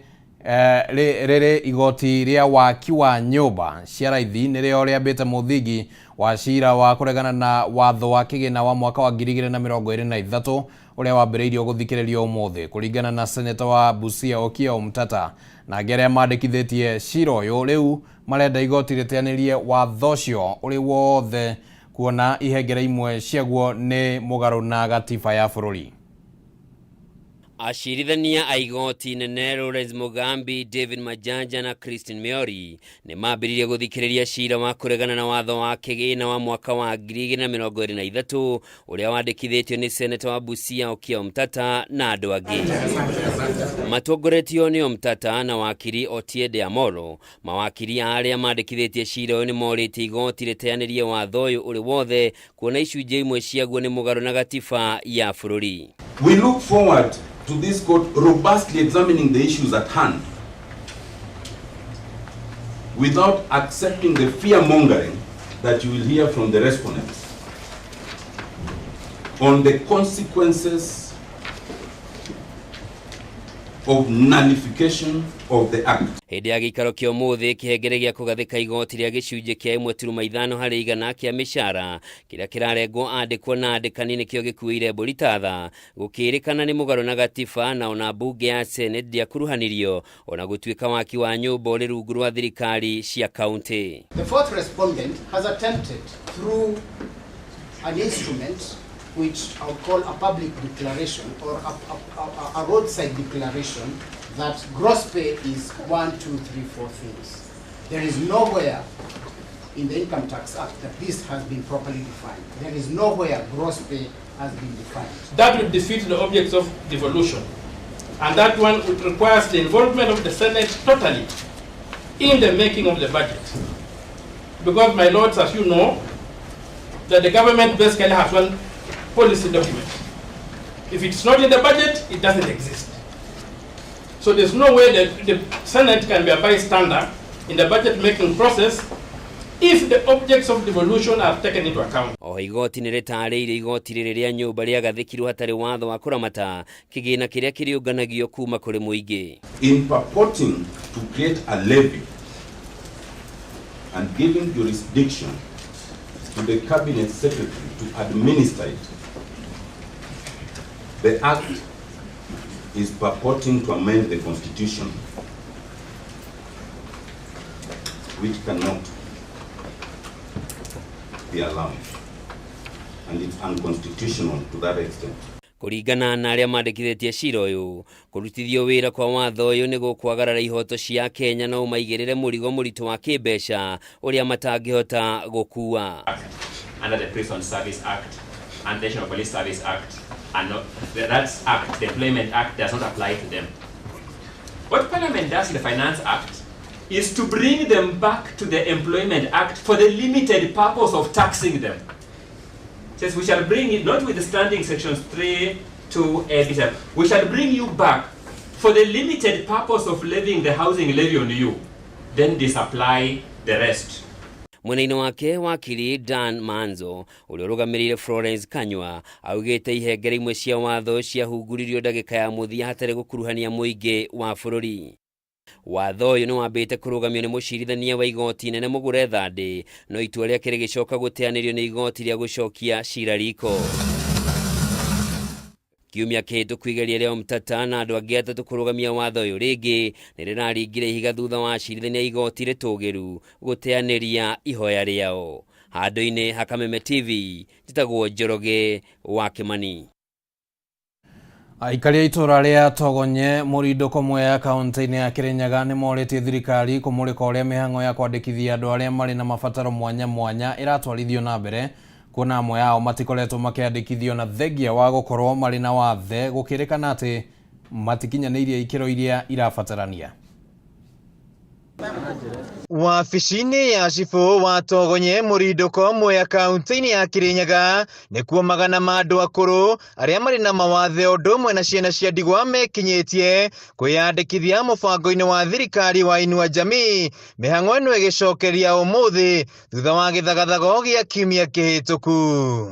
rĩrĩ igoti rĩa waki wa nyũmba cia raithi nĩrĩo rĩambĩte mũthingi wa cira wa kũregana na watho wa kĩgĩna wa mwaka wa 2023 ũrĩa wambĩrĩirio gũthikĩrĩrio ũmũthĩ kũringana na seneta wa Busia Okiya Omtatah na angĩ arĩa mandĩkithĩtie cira ũyũ rĩu marenda igoti rĩteanĩrie watho ũcio ũrĩ wothe kuona ihengere imwe ciaguo nĩ mũgarũ na gatiba ya bũrũri. Acirithania a igoti nene Lawrence Mugambi, David Majanja na Christine Miori nĩ mambĩrĩirie gũthikĩrĩria cira wa kũregana na watho wa kĩgĩna wa mwaka wa 2023 ũrĩa wandĩkithĩtio nĩ seneta wa Busia Okiya Omtatah na andũ angĩ. Matongoretio nĩ Omtatah na wakiri Otiende Amollo. Mawakiri a arĩa mandĩkithĩtie cira ũyũ nĩ morĩtie igoti rĩteanĩrie watho ũyũ ũrĩ wothe kuona icunjĩ imwe ciaguo nĩ mũgarũ na gatiba ya bũrũri. We look forward to this court robustly examining the issues at hand without accepting the fear-mongering that you will hear from the respondents on the consequences of nullification of the act. Hĩndĩ ya gĩikaro kĩa ũmũthĩ kĩhengere gĩa kũgathĩka igoti rĩa gĩcunjĩ kĩa 1.5 harĩ igana kĩa mĩcara kĩrĩa kĩrarengwo andĩkwo na andĩkani nĩkĩo gĩkuĩire mbũri tatha gũkĩrĩkana nĩ mũgarũ na gatiba na ona mbunge ya Senate ndĩakuruhanirio ona gũtuĩka waki wa nyũmba ũrĩ rungu rwa thirikari cia kaunti. The fourth respondent has attempted through an instrument which I would call a public declaration or a roadside declaration that gross pay is 1, 2, 3, 4 things. There is nowhere in the Income Tax Act that this has been properly defined. There is nowhere gross pay has been defined. That would defeat the objects of devolution. And that one would requires the involvement of the Senate totally in the making of the budget. Because, my lords, as you know, that the government basically has one policy document. If it's not in the budget, it doesn't exist. So there's no way that the Senate can be a bystander in the budget making process if the objects of devolution are taken into account. Oho igoti nĩ rĩtarĩirie igoti rĩrĩ rĩa nyũmba rĩagathĩkirwo hatarĩ watho wa kũramata kĩgĩna kĩrĩa kĩrĩũnganagio kuma kũrĩ mũingĩ. In purporting to create a levy and giving jurisdiction to the cabinet secretary to administer it, the act is purporting to amend the constitution, which cannot be allowed, and it's unconstitutional to that extent. Kũringana na arĩa mandĩkithĩtie cira ũyũ, kũrutithio wĩra kwa watho ũyũ nĩ gũkwagarara ihoto cia Kenya na ũmaigĩrĩre mũrigo mũritũ wa kĩmbeca ũrĩa matangĩhota gũkua. Under the Prison Service Act and the National Police Service Act, and not, that act, the Employment Act, does not apply to them. What Parliament does in the Finance Act is to bring them back to the Employment Act for the limited purpose of taxing them. It says we shall bring it, notwithstanding sections 3, 2, A, B, C, we shall bring you back for the limited purpose of levying the housing levy on you, then disapply the rest. Mwena-inĩ wake wakiri Dan Manzo ũrĩa ũrũgamĩrĩire Florence Kanyua augĩte ihengere imwe cia watho ciahunguririo ndagĩka ya mũthia hatarĩ gũkuruhania mũingĩ wa bũrũri. Watho ũyũ nĩ wambĩte kũrũgamio nĩ mũcirithania wa igoti nene Mugure Thande, no itua rĩake rĩgĩcoka gũteanĩrio nĩ igoti rĩa gũcokia cira riko. Kiumia kĩhĩtũku igeria rĩa Omtata na andũ angĩ atatũ kũrũgamia watho ũyũ rĩngĩ nĩ rĩraringire ihiga thutha wa acirithania igoti rĩtũgĩru gũteanĩria ihoya rĩao. Handũ-inĩ ha Kameme TV, njĩtagwo Njoroge wa Kĩmani. Aikari a itũra rĩa Togonye Mũrindũko Mwea kaunti-inĩ ya Kĩrĩnyaga nĩ morĩtie thirikari kũmũrĩka ũrĩa mĩhang'o ya kwandĩkithia andũ arĩa marĩ na mabataro mwanya mwanya ĩratwarithio na mbere, kuona amwe ao matikoretwo makĩandĩkithio na thengia wa gũkorwo marĩ na wathe gũkĩrĩkana atĩ matikinyanĩirie ikĩro iria irabatarania. Wabici-inĩ ya cibũ wa Togonye Mũrindũko Mwea kaunti-inĩ ya Kĩrĩnyaga nĩkuo magana ma andũ akũrũ arĩa marĩ na mawathe ũndũ ũmwe na ciana cia ndigwa mekinyĩtie kwĩyandĩkithia mũbango-inĩ wa thirikari wa Inua Jamii, mĩhang'o ĩno ĩgĩcokeria ũmũthĩ thutha wa gĩthagathago gĩa kiumia kĩhĩtũku.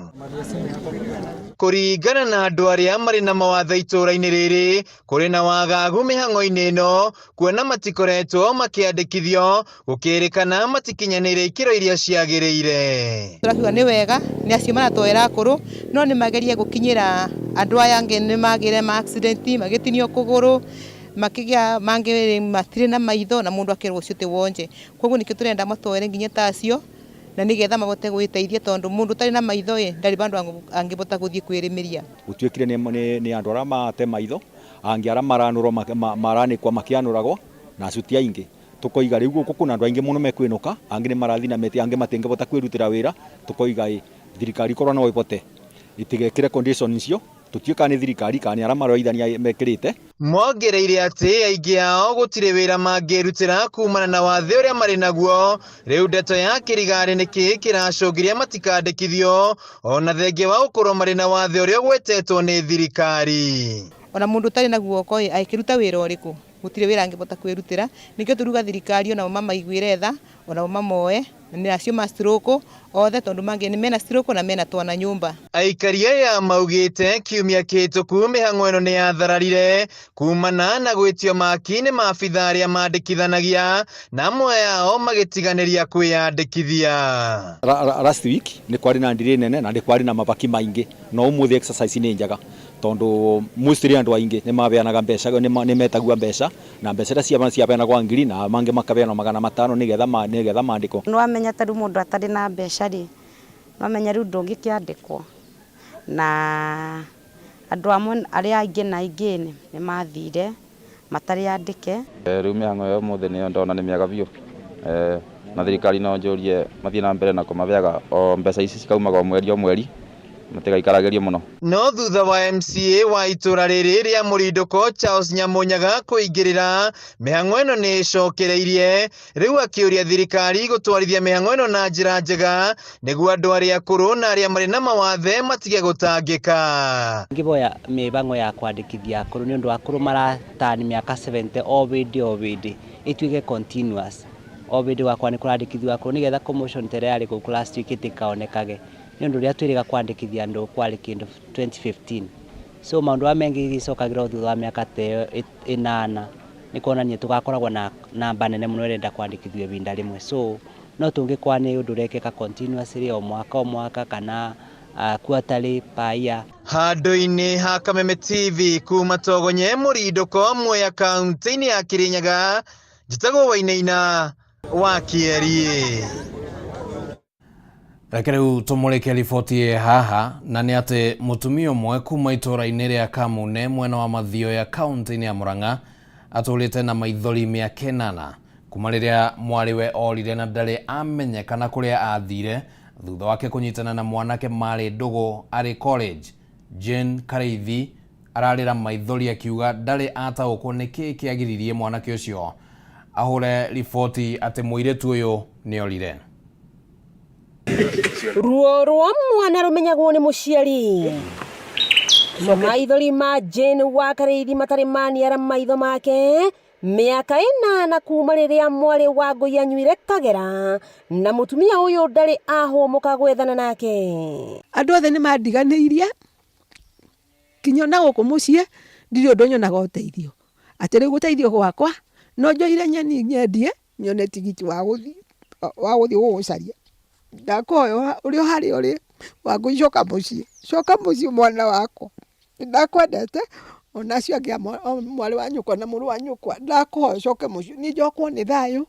Kũringana na andũ arĩa marĩ na mawathe itũũra-inĩ rĩrĩ, kũrĩ na wagagu mĩhang'o-inĩ ĩno kuona matikoretwo makĩandĩkithio gũkĩrĩkana matikinyanĩire ikĩro iria ciagĩrĩire. Tũrakiuga nĩ wega nĩ acio maratwera akũrũ no nĩ magerie gũkinyĩra andũ aya angĩ nĩ magĩre ma accident magĩtinio kũgũrũ makĩgĩa mangĩ matirĩ na maitho na mũndũ akerwo ũcio ti wonje. Koguo nĩkĩo tũrenda matwere nginya ta acio na nĩgetha mahote gwĩteithia tondũ mũndũ ũtarĩ na maitho ĩ ndarĩ bandũ angĩbota gũthiĩ kwĩrĩmĩria. Gũtuĩkire nĩ andũ arĩa mate maitho angĩ arĩa maranũrwo maranĩkwa makĩanũragwo na acio ti aingĩ. Tũkoiga rĩu gũkũ kwĩna andũ aingĩ mũno mekwĩnũka, angĩ nĩ marathiĩ na meti, angĩ matingĩbota kwĩrutĩra wĩra. Tũkoiga ĩ thirikari korwo no ĩbote ĩtigekĩre condition icio, tũtiũĩ kana nĩ thirikari kana nĩ arĩa maroithania mekĩrĩte. Mongereire atĩ aingĩ ao gũtirĩ wĩra mangĩrutĩra kumana na wathe ũrĩa marĩ naguo. Rĩu ndeto ya kĩrigarĩ nĩkĩ kĩracũngĩria matikandĩkithio ona thengia wa gũkorwo marĩ na wathe ũrĩa ũgwetetwo nĩ thirikari. Ona mũndũ ũtarĩ na guoko ĩ akĩruta wĩra ũrĩkũ? Gũtirĩ wĩra angĩbota kwĩrutĩra. Nĩkĩo tũruga thirikari onao mamaiguĩre tha, onao mamoe nĩ acio ma stroke othe tondũ mangĩ nĩ mena stroke na mena twana nyũmba. Aikari aya maugĩte kiumia kĩhĩtũku mĩhang'o ĩno nĩ yathararire kumana na gwĩtio maki nĩ maabitha arĩa mandĩkithanagia na amwe ao magĩtiganĩria kwĩyandĩkithia. Last week nĩ kwarĩ na ndiri nene na nĩ kwarĩ na mabaki maingĩ, no ũmũthĩ exercise nĩ njega tondũ mostly andũ aingĩ nĩ mabeanaga mbeca, nĩ metagua mbeca na mbeca iria ciabeanagwo ngiri na mangĩ makabeanwo 500 nĩgetha mandĩkwo. Nĩ wamenya ta rĩu mũndũ atarĩ na mbeca rĩ, No menya rĩu ndũngĩkĩandĩkwo na andũ amwe arĩa aingĩ na aingĩ nĩ mathire matarĩ andĩke. Rĩu mĩhang'o ya ũmũthĩ nĩyo ndona nĩ mĩega biũ, na thirikari no njũrie mathiĩ na mbere na kũmaheaga o mbeca ici cikaumaga o mweri o mweri matigaikaragĩrio mũno. No thutha wa MCA wa itũra rĩrĩ rĩa Mũrindũko Charles Nyamunyaga kũingĩrĩra, mĩhang'o ĩno nĩ ĩcokereirie rĩu akĩũria thirikari gũtwarithia mĩhang'o ĩno na njĩra njega nĩguo andũ arĩa akũrũ na arĩa marĩ na mawathe matige gũtangĩka. Ngĩboya mĩbango ya kwandĩkithia akũrũ nĩ ũndũ akũrũ maratani mĩaka 70 o hĩndĩ o hĩndĩ ĩtuĩke continuous o hĩndĩ wakwa nĩ kũrandĩkithio akũrũ nĩgetha commotion ta ĩrĩa yarĩ gũkũ last week ĩtikaonekage nĩ ũndũ ũrĩa twĩrĩga kwandĩkithia andũ kwarĩ kĩndũ 2015 so maũndũ maya mengĩ gĩcokagĩra thutha wa mĩaka ta ĩyo ĩnana nĩ kuonania tũgakoragwo na namba nene mũno ĩrenda kwandĩkithio ihinda rĩmwe so no tũngĩkorwo nĩ ũndũ ũrekĩka continuously o mwaka o mwaka kana quarterly per year. Handũ-inĩ ha Kameme TV kuma Togonye Mũrindũko Mwea kaunti-inĩ ya Kirinyaga, njĩtagwo Wainaina wa Kĩeriĩ. Reke rĩu tũmũrĩke riboti ĩ haha na nĩ atĩ mũtumia ũmwe kuma itũũra-inĩ rĩa Kamune mwena wa Mathioya kaunti-inĩ ya Murang'a atũrĩte na maithori mĩaka ĩnana kuma rĩrĩa mwarĩ we orire na ndarĩ amenyekana kũrĩa athire thutha wake kũnyitana na mwanake marĩ ndũgũ arĩ college. Jane Kareithi ararĩra maithori akiuga ndarĩ ataũkwo nĩ kĩĩ kĩagiririe mwanake ũcio ahũre riboti atĩ mũirĩtu ũyũ nĩorire. Ruo rwa mwana rũmenyagwo nĩ mũciari. Maithori ma Jane wa Karĩithi matarĩ maniara maitho make mĩaka ĩnana kuma rĩrĩa mwarĩ wa Ngũi anyuire kagera na mũtumia ũyũ ndarĩ ahũmũka gwethana nake. Andũ othe nĩ mandiganĩirie kinya ona gũkũ mũciĩ ndirĩ ũndũ nyonaga ũteithio atĩ rĩu gũteithio gwakwa no njoire nyeni nyendie nyone tigiti wa gũthiĩ gũgũcaria. Ndakũhoya ũrĩ o harĩa ũrĩ Wangũi coka mũciĩ, coka mũciĩ mwana wakwa, nĩndakwendete ona acio angĩ a mwarĩ wa nyũkwa na mũrũ wa nyũkwa, ndakũhoya ũcoke mũciĩ, niĩ njokwo nĩ thayũ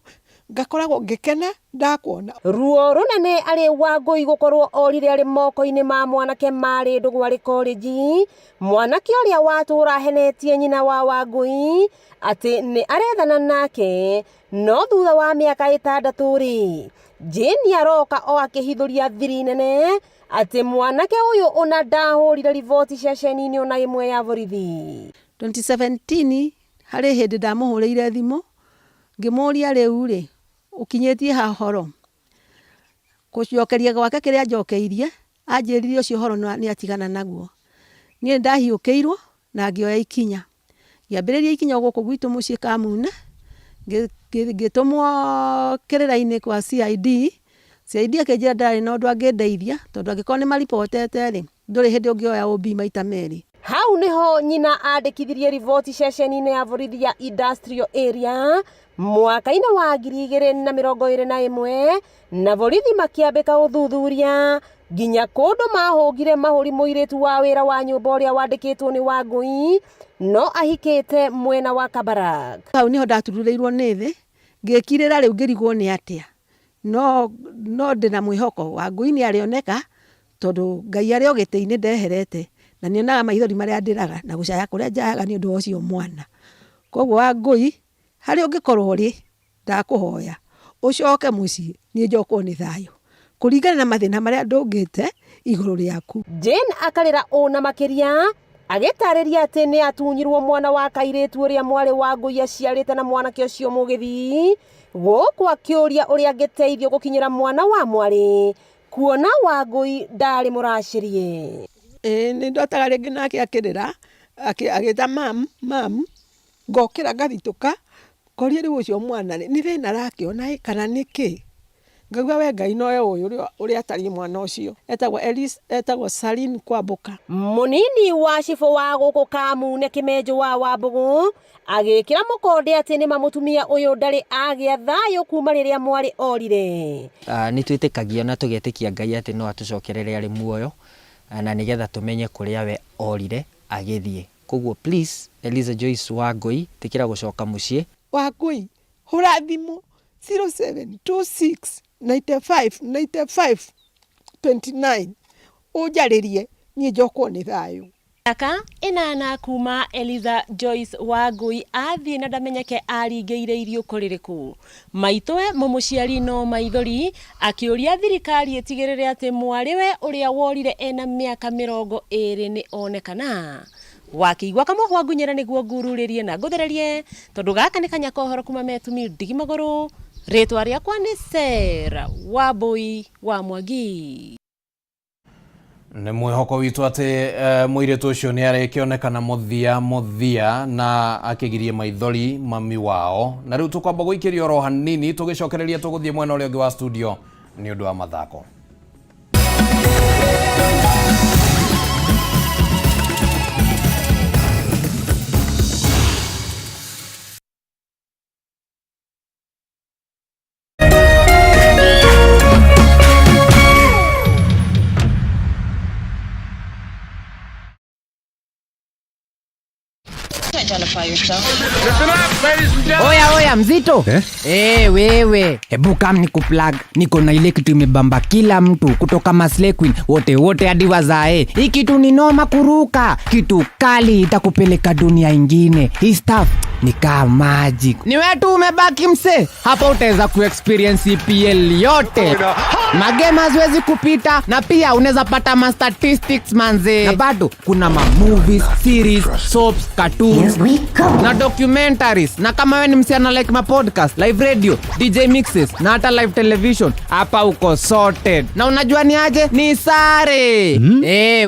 ngakoragwo ngĩkena ndakuona. Ruo rũnene arĩ Wangũi gũkorwo orire arĩ moko-inĩ ma mwanake marĩ ndũgũ arĩ korĩnji, mwanake ũrĩa watũra ahenetie nyina wa Wangũi atĩ nĩ arethana nake no thutha wa mĩaka ĩtandatũ rĩ Jane aroka o akĩhithũria thiri nene atĩ mwanake ũyũ ona ndahũrire riboti ceceni-inĩ ona ĩmwe ya borithi. 2017 harĩ hĩndĩ ndamũhũrĩire thimũ ngĩmũria rĩu rĩ ũkinyĩtie ha ũhoro, gũcokeria gwake kĩrĩa anjokeirie anjĩrire ũcio ũhoro nĩ atigana naguo. Niĩ nĩndahiũkĩirwo na ngĩoya ikinya, ngĩambĩrĩria ikinya o gũkũ gwitũ mũciĩ Kamune, ngĩtũmwo kĩrĩra-inĩ kwa CID, CID akĩnjĩra ndarĩ na ũndũ angĩndeithia tondũ angĩkorwo nĩ maribotete rĩ, ndũrĩ hĩndĩ ũngĩoya OB maita merĩ. Hau niho nyina andĩkithirie riboti ceceni-inĩ ya borithi ya Industrial Area mwaka-inĩ wa 2021 na borithi makĩambĩka ũthuthuria nginya kũndũ mahũngire mahũri mũirĩtu wa wĩra wa nyũmba ũrĩa wandĩkĩtwo nĩ Wangũi no ahikĩte mwena wa Kabarak. Hau niho ndatururĩirwo nĩ thĩ ngĩkirĩra rĩu ngĩrigwo nĩ atĩa no no ndĩna mwĩhoko Wangũi nĩ arĩoneka tondũ Ngai arĩ o gĩtĩ-inĩ ndeherete na nĩonaga maithori marĩa ndĩraga na gũcaya kũrĩa njayaga nĩ ũndũ wa ũcio mwana. Koguo Wangũi harĩa ũngĩkorwo ũrĩ ndakũhoya ũcoke mũciĩ niĩ njokwo nĩ thayũ kũringana na mathĩna marĩa ndũngĩte igũrũ rĩaku. Jane akarĩra ũũ na makĩria agĩtarĩria atĩ nĩ atunyirwo mwana wa kairĩtu ũrĩa mwarĩ wa Ngũi aciarĩte na mwanake ũcio mũgĩthii gũkũ akĩũria ũrĩa angĩteithio gũkinyĩra mwana wa mwarĩ kuona Wangũi ndarĩ mũracĩrie. Ĩĩ nĩ ndotaga rĩngĩ nake akĩrĩra agĩta mam mam ngokĩra ngathitũka ngoria rĩu ũcio mwana rĩ nĩ thĩna arakĩona ĩ kana nĩ kĩ, ngauga we Ngai nowe ũĩ ũrĩa atariĩ mwana ũcio. Etagwo Elis, etagwo Saline Kwamboka. Mũnini wa cibũ wa gũkũ Kamune Kĩmenjũ wa Wambũgũ agĩkĩra mũkonde atĩ nĩma mũtumia ũyũ ndarĩ agĩa thayũ kuma rĩrĩa mwarĩ orire. Nĩ twĩtĩkagia na tũgetĩkia Ngai atĩ no atũcokerere arĩ muoyo na nĩgetha tũmenye kũrĩa we orire agĩthiĩ. Koguo please Eliza Joyce Wangũi tĩkĩra gũcoka mũciĩ. Wangũi hũra thimũ 0726 95 95 29 ũnjarĩrie niĩ njokwo nĩ thayũ. Mĩaka ĩnana kuma Eliza Joyce Wangui athiĩ na ndamenyeke aringĩire iriũko rĩrĩkũ. Maitũwe mũmũciari no maithori akĩũria thirikari ĩtigĩrĩre atĩ mwarĩwe ũrĩa worire ena mĩaka 20 nĩ onekana. Wakĩigua kamũhwa ngunyĩra nĩguo ngururĩrie na ngũthererie tondũ gaka nĩ kanya kohoro kuma metumi ndigi magũrũ. Rĩtwa rĩakwa nĩ Sarah Wambui wa Mwangi. Nĩ mwĩhoko witũ atĩ mũirĩtu ũcio nĩ arĩkĩonekana mũthia mũthia na akĩgirie maithori mami wao. Na rĩu tũkwamba gũikĩria oro hanini tũgĩcokereria tũgũthiĩ mwena ũrĩa ũngĩ wa studio nĩ ũndũ wa mathako. Oya oya mzito eh? Hey, wewe hebu kam ni kuplug, niko na ile kitu imebamba kila mtu kutoka Maslay Queen wote wote hadi wazae. Hii kitu ni noma kuruka, kitu kali itakupeleka dunia ingine. Hii stuff ni kama magic. Ni wewe tu umebaki mse, hapa utaweza kuexperience EPL yote. Magame haziwezi kupita na pia unaweza pata ma statistics manze. Na bado kuna ma movies, series, soaps, cartoons na documentaries. Na kama wewe ni msichana like ma podcast, live radio, DJ mixes na hata live television, hapa uko sorted. Na unajua ni aje? Ni sare.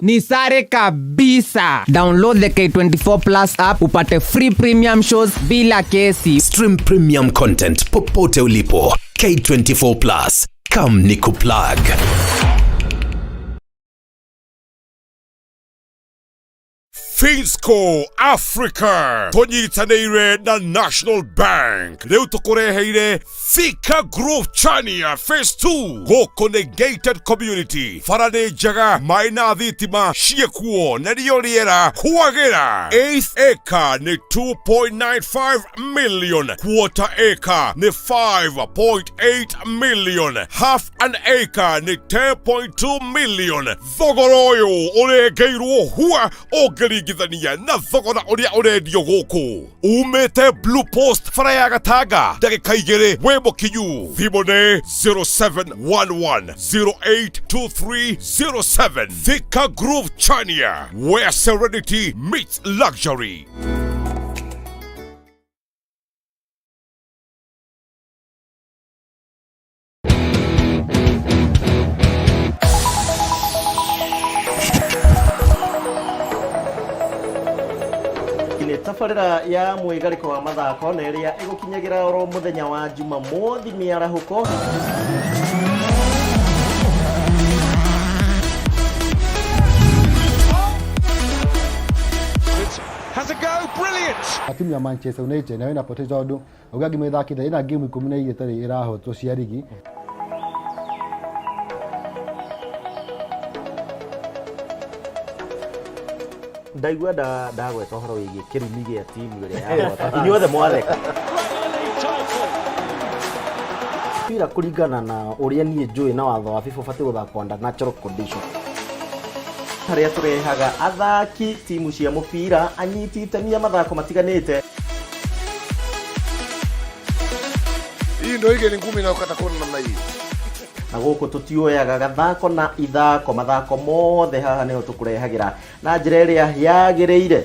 Ni sare kabisa. Download the K24 Plus app upate free premium shows bila kesi. Stream premium content popote ulipo. K24 Plus. Come nikuplug. Finsco Africa tũnyitanĩire na National Bank rĩu tũkũreheire Thika Grove Chania Phase 2 gũkũ nĩ gated community bara nĩ njega maĩ na thitima ciĩkuo na rĩo rĩera kwagĩra eighth acre nĩ 2.95 million quarter acre nĩ 5.8 million half an acre nĩ 10.2 million thogora ũyũ ũrengeirwo hua ũngĩringithania na thogora ũrĩa ũrendio gũkũ umĩte Blue Post bara ya Gatanga ndagĩka igĩrĩ wĩ mũkinyu thimũ nĩ 0711082307 Thika Grove Chania where serenity meets luxury. Nĩ tabarĩra ya mwĩgarĩko wa mathako na ĩrĩa ĩgũkinyagĩra oro mũthenya wa Jumamothi mĩarahũko. Has a go, brilliant! Timu ya Manchester United nayo inapoteza tondũ uga ngĩmĩthakithia ĩna game 12 ĩtarĩ ĩrahotwo cia rigi. Ndaigua ndagweta ũhoro wĩgiĩ kĩrumi gĩa timu ĩrĩa yahota inyuothe mwatheka mpira kũringana na ũrĩa niĩ njũĩ na watho wa FIFA ũbatiĩ gũthakwo under natural condition harĩa tũrehaga athaki timu cia mũbira anyiti itemi a mathako matiganĩte. Hii ndio ile ni ngumi inayokata kona namna hii. Na gũkũ tũtioyaga gathako na ithako mathako mothe haha nĩho tũkũrehagĩra na njĩra ĩrĩa yagĩrĩire.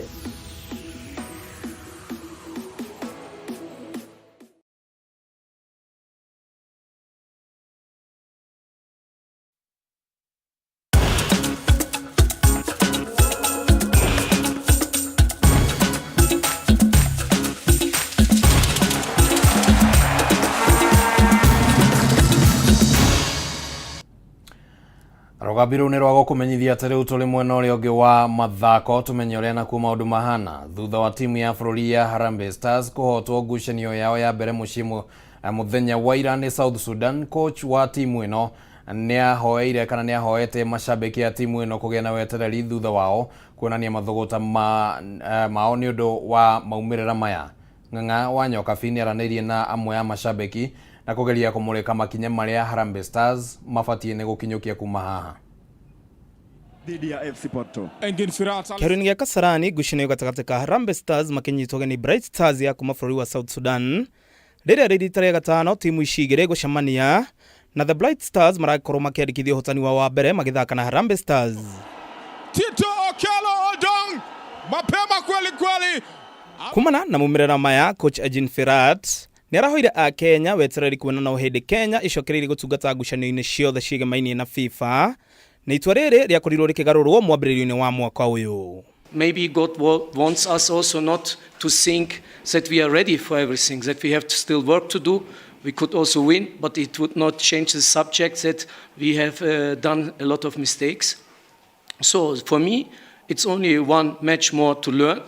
Rũgambi rũu nĩ rwa gũkũmenyithia atĩ rĩu tũrĩ mwena ũrĩa ũngĩ wa mathako tũmenye ũrĩa nakuo maũndũ mahana thutha wa timu ya bũrũri ya Harambee Stars kũhotwo ngucanio yao ya mbere mũciĩ mũthenya wa ira nĩ South Sudan. Coach wa timu ĩno nĩ ahoeire kana nĩ ahoete mashabiki a timu ĩno kũgĩa na wetereri thutha wao kuonania mathũgũta mao nĩ ũndũ wa maumĩrĩra maya. Ng'ang'a wa Nyokabi nĩ aranĩirie na amwe a mashabiki Na kũgeria kũmũrĩka makinya marĩa Harambee Stars mabatiĩ nĩ gũkinyũkia kuma haha. Dhidi ya FC Porto. Kĩharo-inĩ gĩa Kasarani ngucanio gatagatĩ ka Harambee Stars makĩnyitwo ũgeni Bright Stars ya kuma bũrũri wa South Sudan rĩrĩa rĩ rita rĩa gatano timu ici igĩrĩ gũcemania na The Bright Stars marakorwo makĩandĩkithia ũhotani wao wa mbere magĩthaka na Harambee Stars. Tito Okello Odong mapema kweli kweli. Kumana na maumĩrĩra maya coach Ejin Firat nĩ arahoire a Kenya wetereri kuona no hĩndĩ Kenya ĩcokereirie gũtungata ngucanio-inĩ ciothe ciĩgemainie na FIFA na itua rĩrĩ rĩakorirwo rĩkĩgarũrwo mwambĩrĩrio-inĩ wa mwaka ũyũ. Maybe God wants us also not to think that we are ready for everything, that we have still work to do. We could also win, but it would not change the subject that we have done a lot of mistakes. So for me, it's only one match more to learn.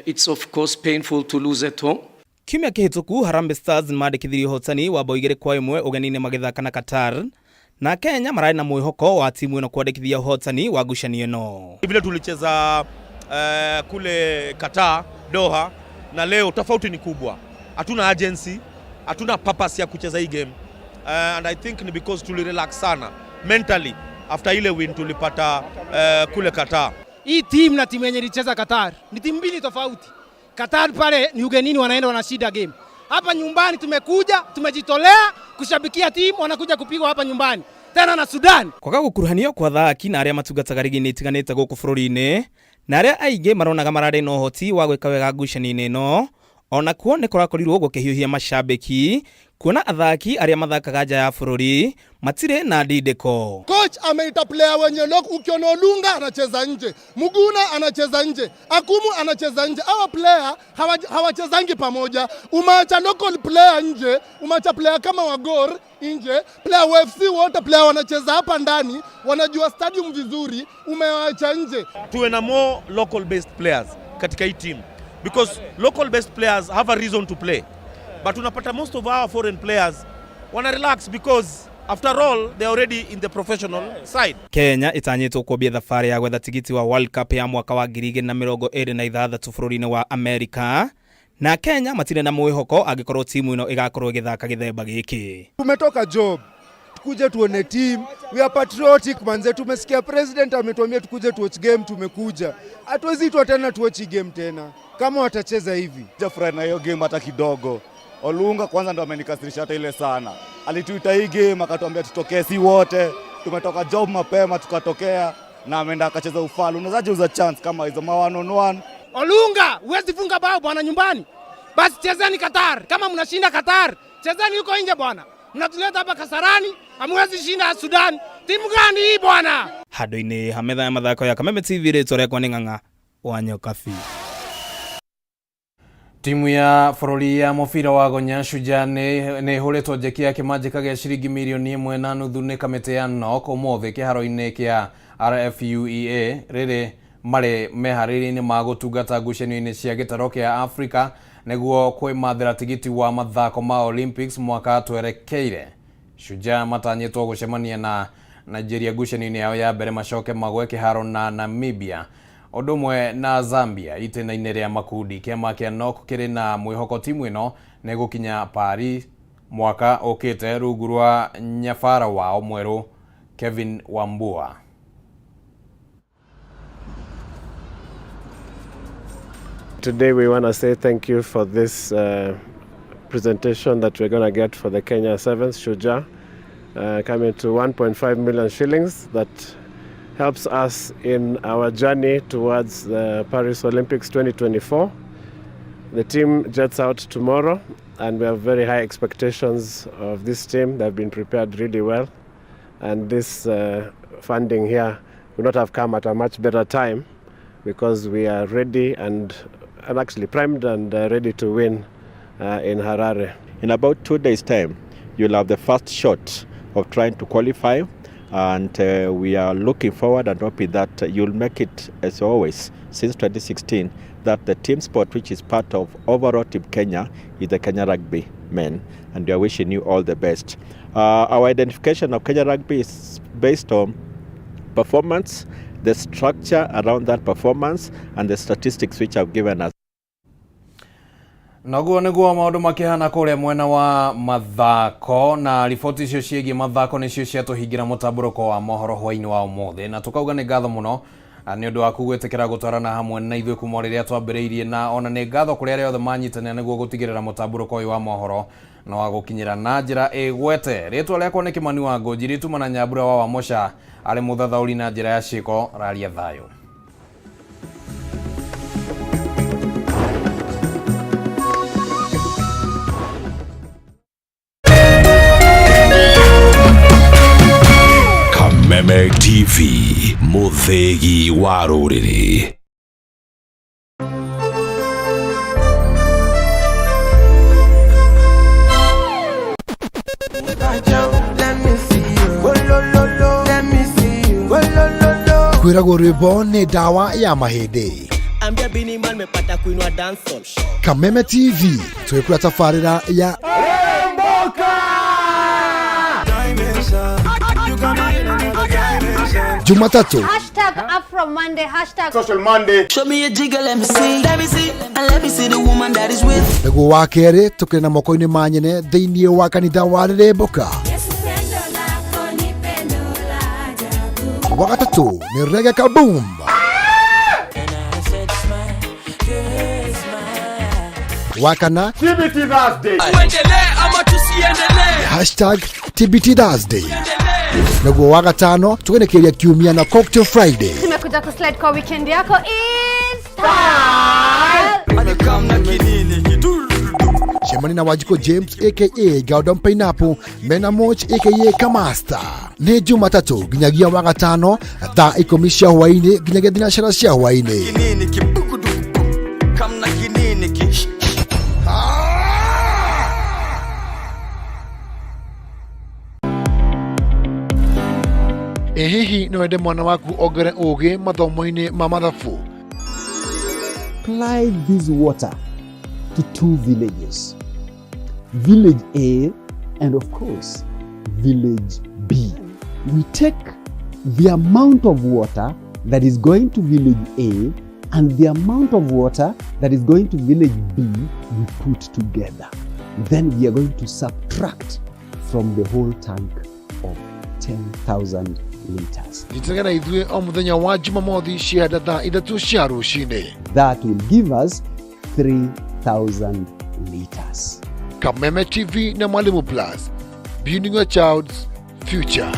It's of course painful to lose at home. Kiumia kĩhĩtũku Harambee Stars nĩmandĩkithirie ũhotani wa bao 2-1 ũgeni-inĩ magĩthaka na Qatar na Kenya mararĩ na mwĩhoko wa timu ĩno kwandĩkithia ũhotani wa ngucanio ĩno. Vile tulicheza kule Qatar, Doha na leo tofauti ni kubwa. Hatuna urgency, hatuna purpose ya kucheza hii game. And I think ni because tulirelax sana mentally after ile win tulipata kule Qatar. Hii team na timu yenye ilicheza Qatar ni timu mbili tofauti. Qatar pale ni ugenini, wanaenda wanashinda game. Hapa nyumbani tumekuja, tumejitolea kushabikia timu, wanakuja kupigwa hapa nyumbani tena na Sudan. Kwaga gũkuruhanio kwa athaki na arĩa matungataga rigi-inĩ itiganĩte gũkũ bũrũri-inĩ na arĩa aingĩ maronaga mararĩ na ũhoti wa gwĩka wega ngucanio-inĩ ĩno onakuo nĩ kũrakorirwo gũkĩhiũhia mashabĩki kuona athaki arĩa mathakaga nja ya bũrũri matirĩ na ndindĩko. Coach ameita player wenye lock. Ukiona Olunga anacheza nje, Muguna anacheza nje, Akumu anacheza nje. Hawa player hawachezangi pamoja. Umeacha local player nje, umeacha player kama wa Gor nje, player wa FC wote, player wanacheza hapa ndani, wanajua stadium vizuri, umewaacha nje. Tuwe na more local based players katika hii team because local based players have a reason to play, but unapata most of our foreign players wana relax because after all they are already in the professional side. Kenya ĩtanyĩtwo kwambia thabarĩ ya gwetha tigiti wa World Cup ya mwaka wa 2026 bũrũri-inĩ wa Amerika na Kenya matirĩ na mwĩhoko angĩkorwo timu ĩno ĩgakorwo ĩgĩthaka gĩthemba gĩkĩ. Tumetoka job tukuje tuone team. We are patriotic manze, tumesikia president ametuambia tukuje tuwatch game, tumekuja. Hatuwezi itwa tena tuwatch game tena kama watacheza hivi. Sijafurahi na hiyo game hata kidogo. Olunga kwanza ndo amenikasirisha hata ile sana. Alituita hii game akatuambia tutokee, si wote tumetoka job mapema tukatokea, na ameenda akacheza ufala. Unawezaje uza chance kama hizo ma one on one? Olunga, huwezi funga bao bwana nyumbani. Basi chezeni Qatar. Kama mnashinda Qatar, chezeni huko nje bwana. Mnatuleta hapa Kasarani, hamwezi shinda Sudan. Timu gani hii bwana? Handũ-inĩ ha metha ya mathako ya Kameme TV rĩtwa rĩakwa nĩ Ng'ang'a wa Nyokabi. Timu ya bũrũri ya mũbira wa gonya Shujaa nĩ ĩhũrĩtwo njeki ya kĩmanjĩka gĩa ciringi mirioni 1.5 nĩ kamĩtĩ ya NOC ũmũthĩ kĩharo-inĩ kĩa RFUEA rĩrĩ marĩ meharĩria-inĩ ma gũtungata ngucanio-inĩ cia gĩtaro kĩa Afrika nĩguo kwĩmathĩra tigiti wa mathako ma Olympics mwaka twerekeire. Shujaa matanyĩtwo gũcemania na Nigeria ngucanio-inĩ yao ya mbere macoke magwe kĩharo na Namibia ũndũ ũmwe na Zambia itĩna-inĩ rĩa makundi. Kĩama kĩa NOC kĩrĩ na mwĩhoko timu ĩno nĩ gũkinya Paris mwaka ũkĩte rungu rwa nyabara wao mwerũ Kevin Wambua. Today we want to say thank you for this presentation that we're going to get for the Kenya Sevens Shujaa, coming to 1.5 million shillings that helps us in our journey towards the Paris Olympics 2024. The team jets out tomorrow and we have very high expectations of this team. They've been prepared really well, and this funding here would not have come at a much better time because we are ready and actually primed and ready to win in Harare. In about 2 days' time, you'll have the first shot of trying to qualify, and we are looking forward and hoping that you'll make it, as always, since 2016, that the team sport, which is part of overall Team Kenya, is the Kenya Rugby men, and we are wishing you all the best. Our identification of Kenya Rugby is based on performance, the structure around that performance, and the statistics which have given us. Noguo niguo maundu makihana kuria mwena wa mathako, na riboti icio ciĩgiĩ mathako nĩcio ciatũhingĩra mũtambũrũko wa mohoro hwaĩ-inĩ wa ũmũthĩ, na tũkauga nĩ ngatho mũno nĩ ũndũ waku gwĩtĩkĩra gũtwarana hamwe na ithuĩ kuma rĩrĩa twambĩrĩirie, na ona nĩ ngatho kũrĩ arĩa othe manyitanĩra nĩguo gũtigĩrĩra mũtambũrũko ũyũ wa mohoro na wa gũkinyĩra na njĩra ĩgwete. Rĩtwa rĩakwa nĩ Kĩmani wa Ngũnjiri, tuma na Nyambura wa Wamũca arĩ mũthathaũri na njĩra ya ciĩko. Raria thayũ. Kameme TV, mũthĩgi wa rũrĩrĩ. Kwĩragwo rwĩmbo nĩ ndawa ya mahĩndĩ. Ambia Bini Man mepata kuinua dancehall. Kameme TV twĩkũra tabarĩra ya Jumatatu Hashtag Afro Monday, hashtag Social Monday. Show me a jigger, let me see. Let me see. And let me see the woman that is with. Nĩguo wa kerĩ tũkĩrĩ na moko-inĩ ma nyene thĩinĩ wa kanitha wa Rĩrĩmbũka. Wa gatatũ nĩ Reggae Kaboom. Wa kana TBT Thursday. Tuendelee ama tusiendelee? Hashtag TBT Thursday. Naguo wa gatano tũgenekeria kiumia na Cocktail Friday. Tumekuja kuslide kwa weekend yako is style. Cemani na Wanjikũ James aka Gordon Pineapple mena Moch aka Kamasta. Nĩ Jumatatũ nginyagia wa gatano thaa ikũmi cia hwaĩ-inĩ nginyagia thinacara cia hwaĩ-inĩ. Kinini kibukuduku kamna kinini ki Ĩ hihi no wende mwana waku ongere ũgĩ mathomo-inĩ ma mathabu? Supply this water to two villages, Village A and of course, Village B. We take the amount of water that is going to Village A and the amount of water that is going to Village B, we put together. Then we are going to subtract from the whole tank of 10,000 liters. Nyitanĩra na ithuĩ o mũthenya wa Jumamothi cianda thaa ithatũ cia rũcinĩ. That will give us 3,000 liters. Kameme TV na Mwalimu Plus, building your child's future.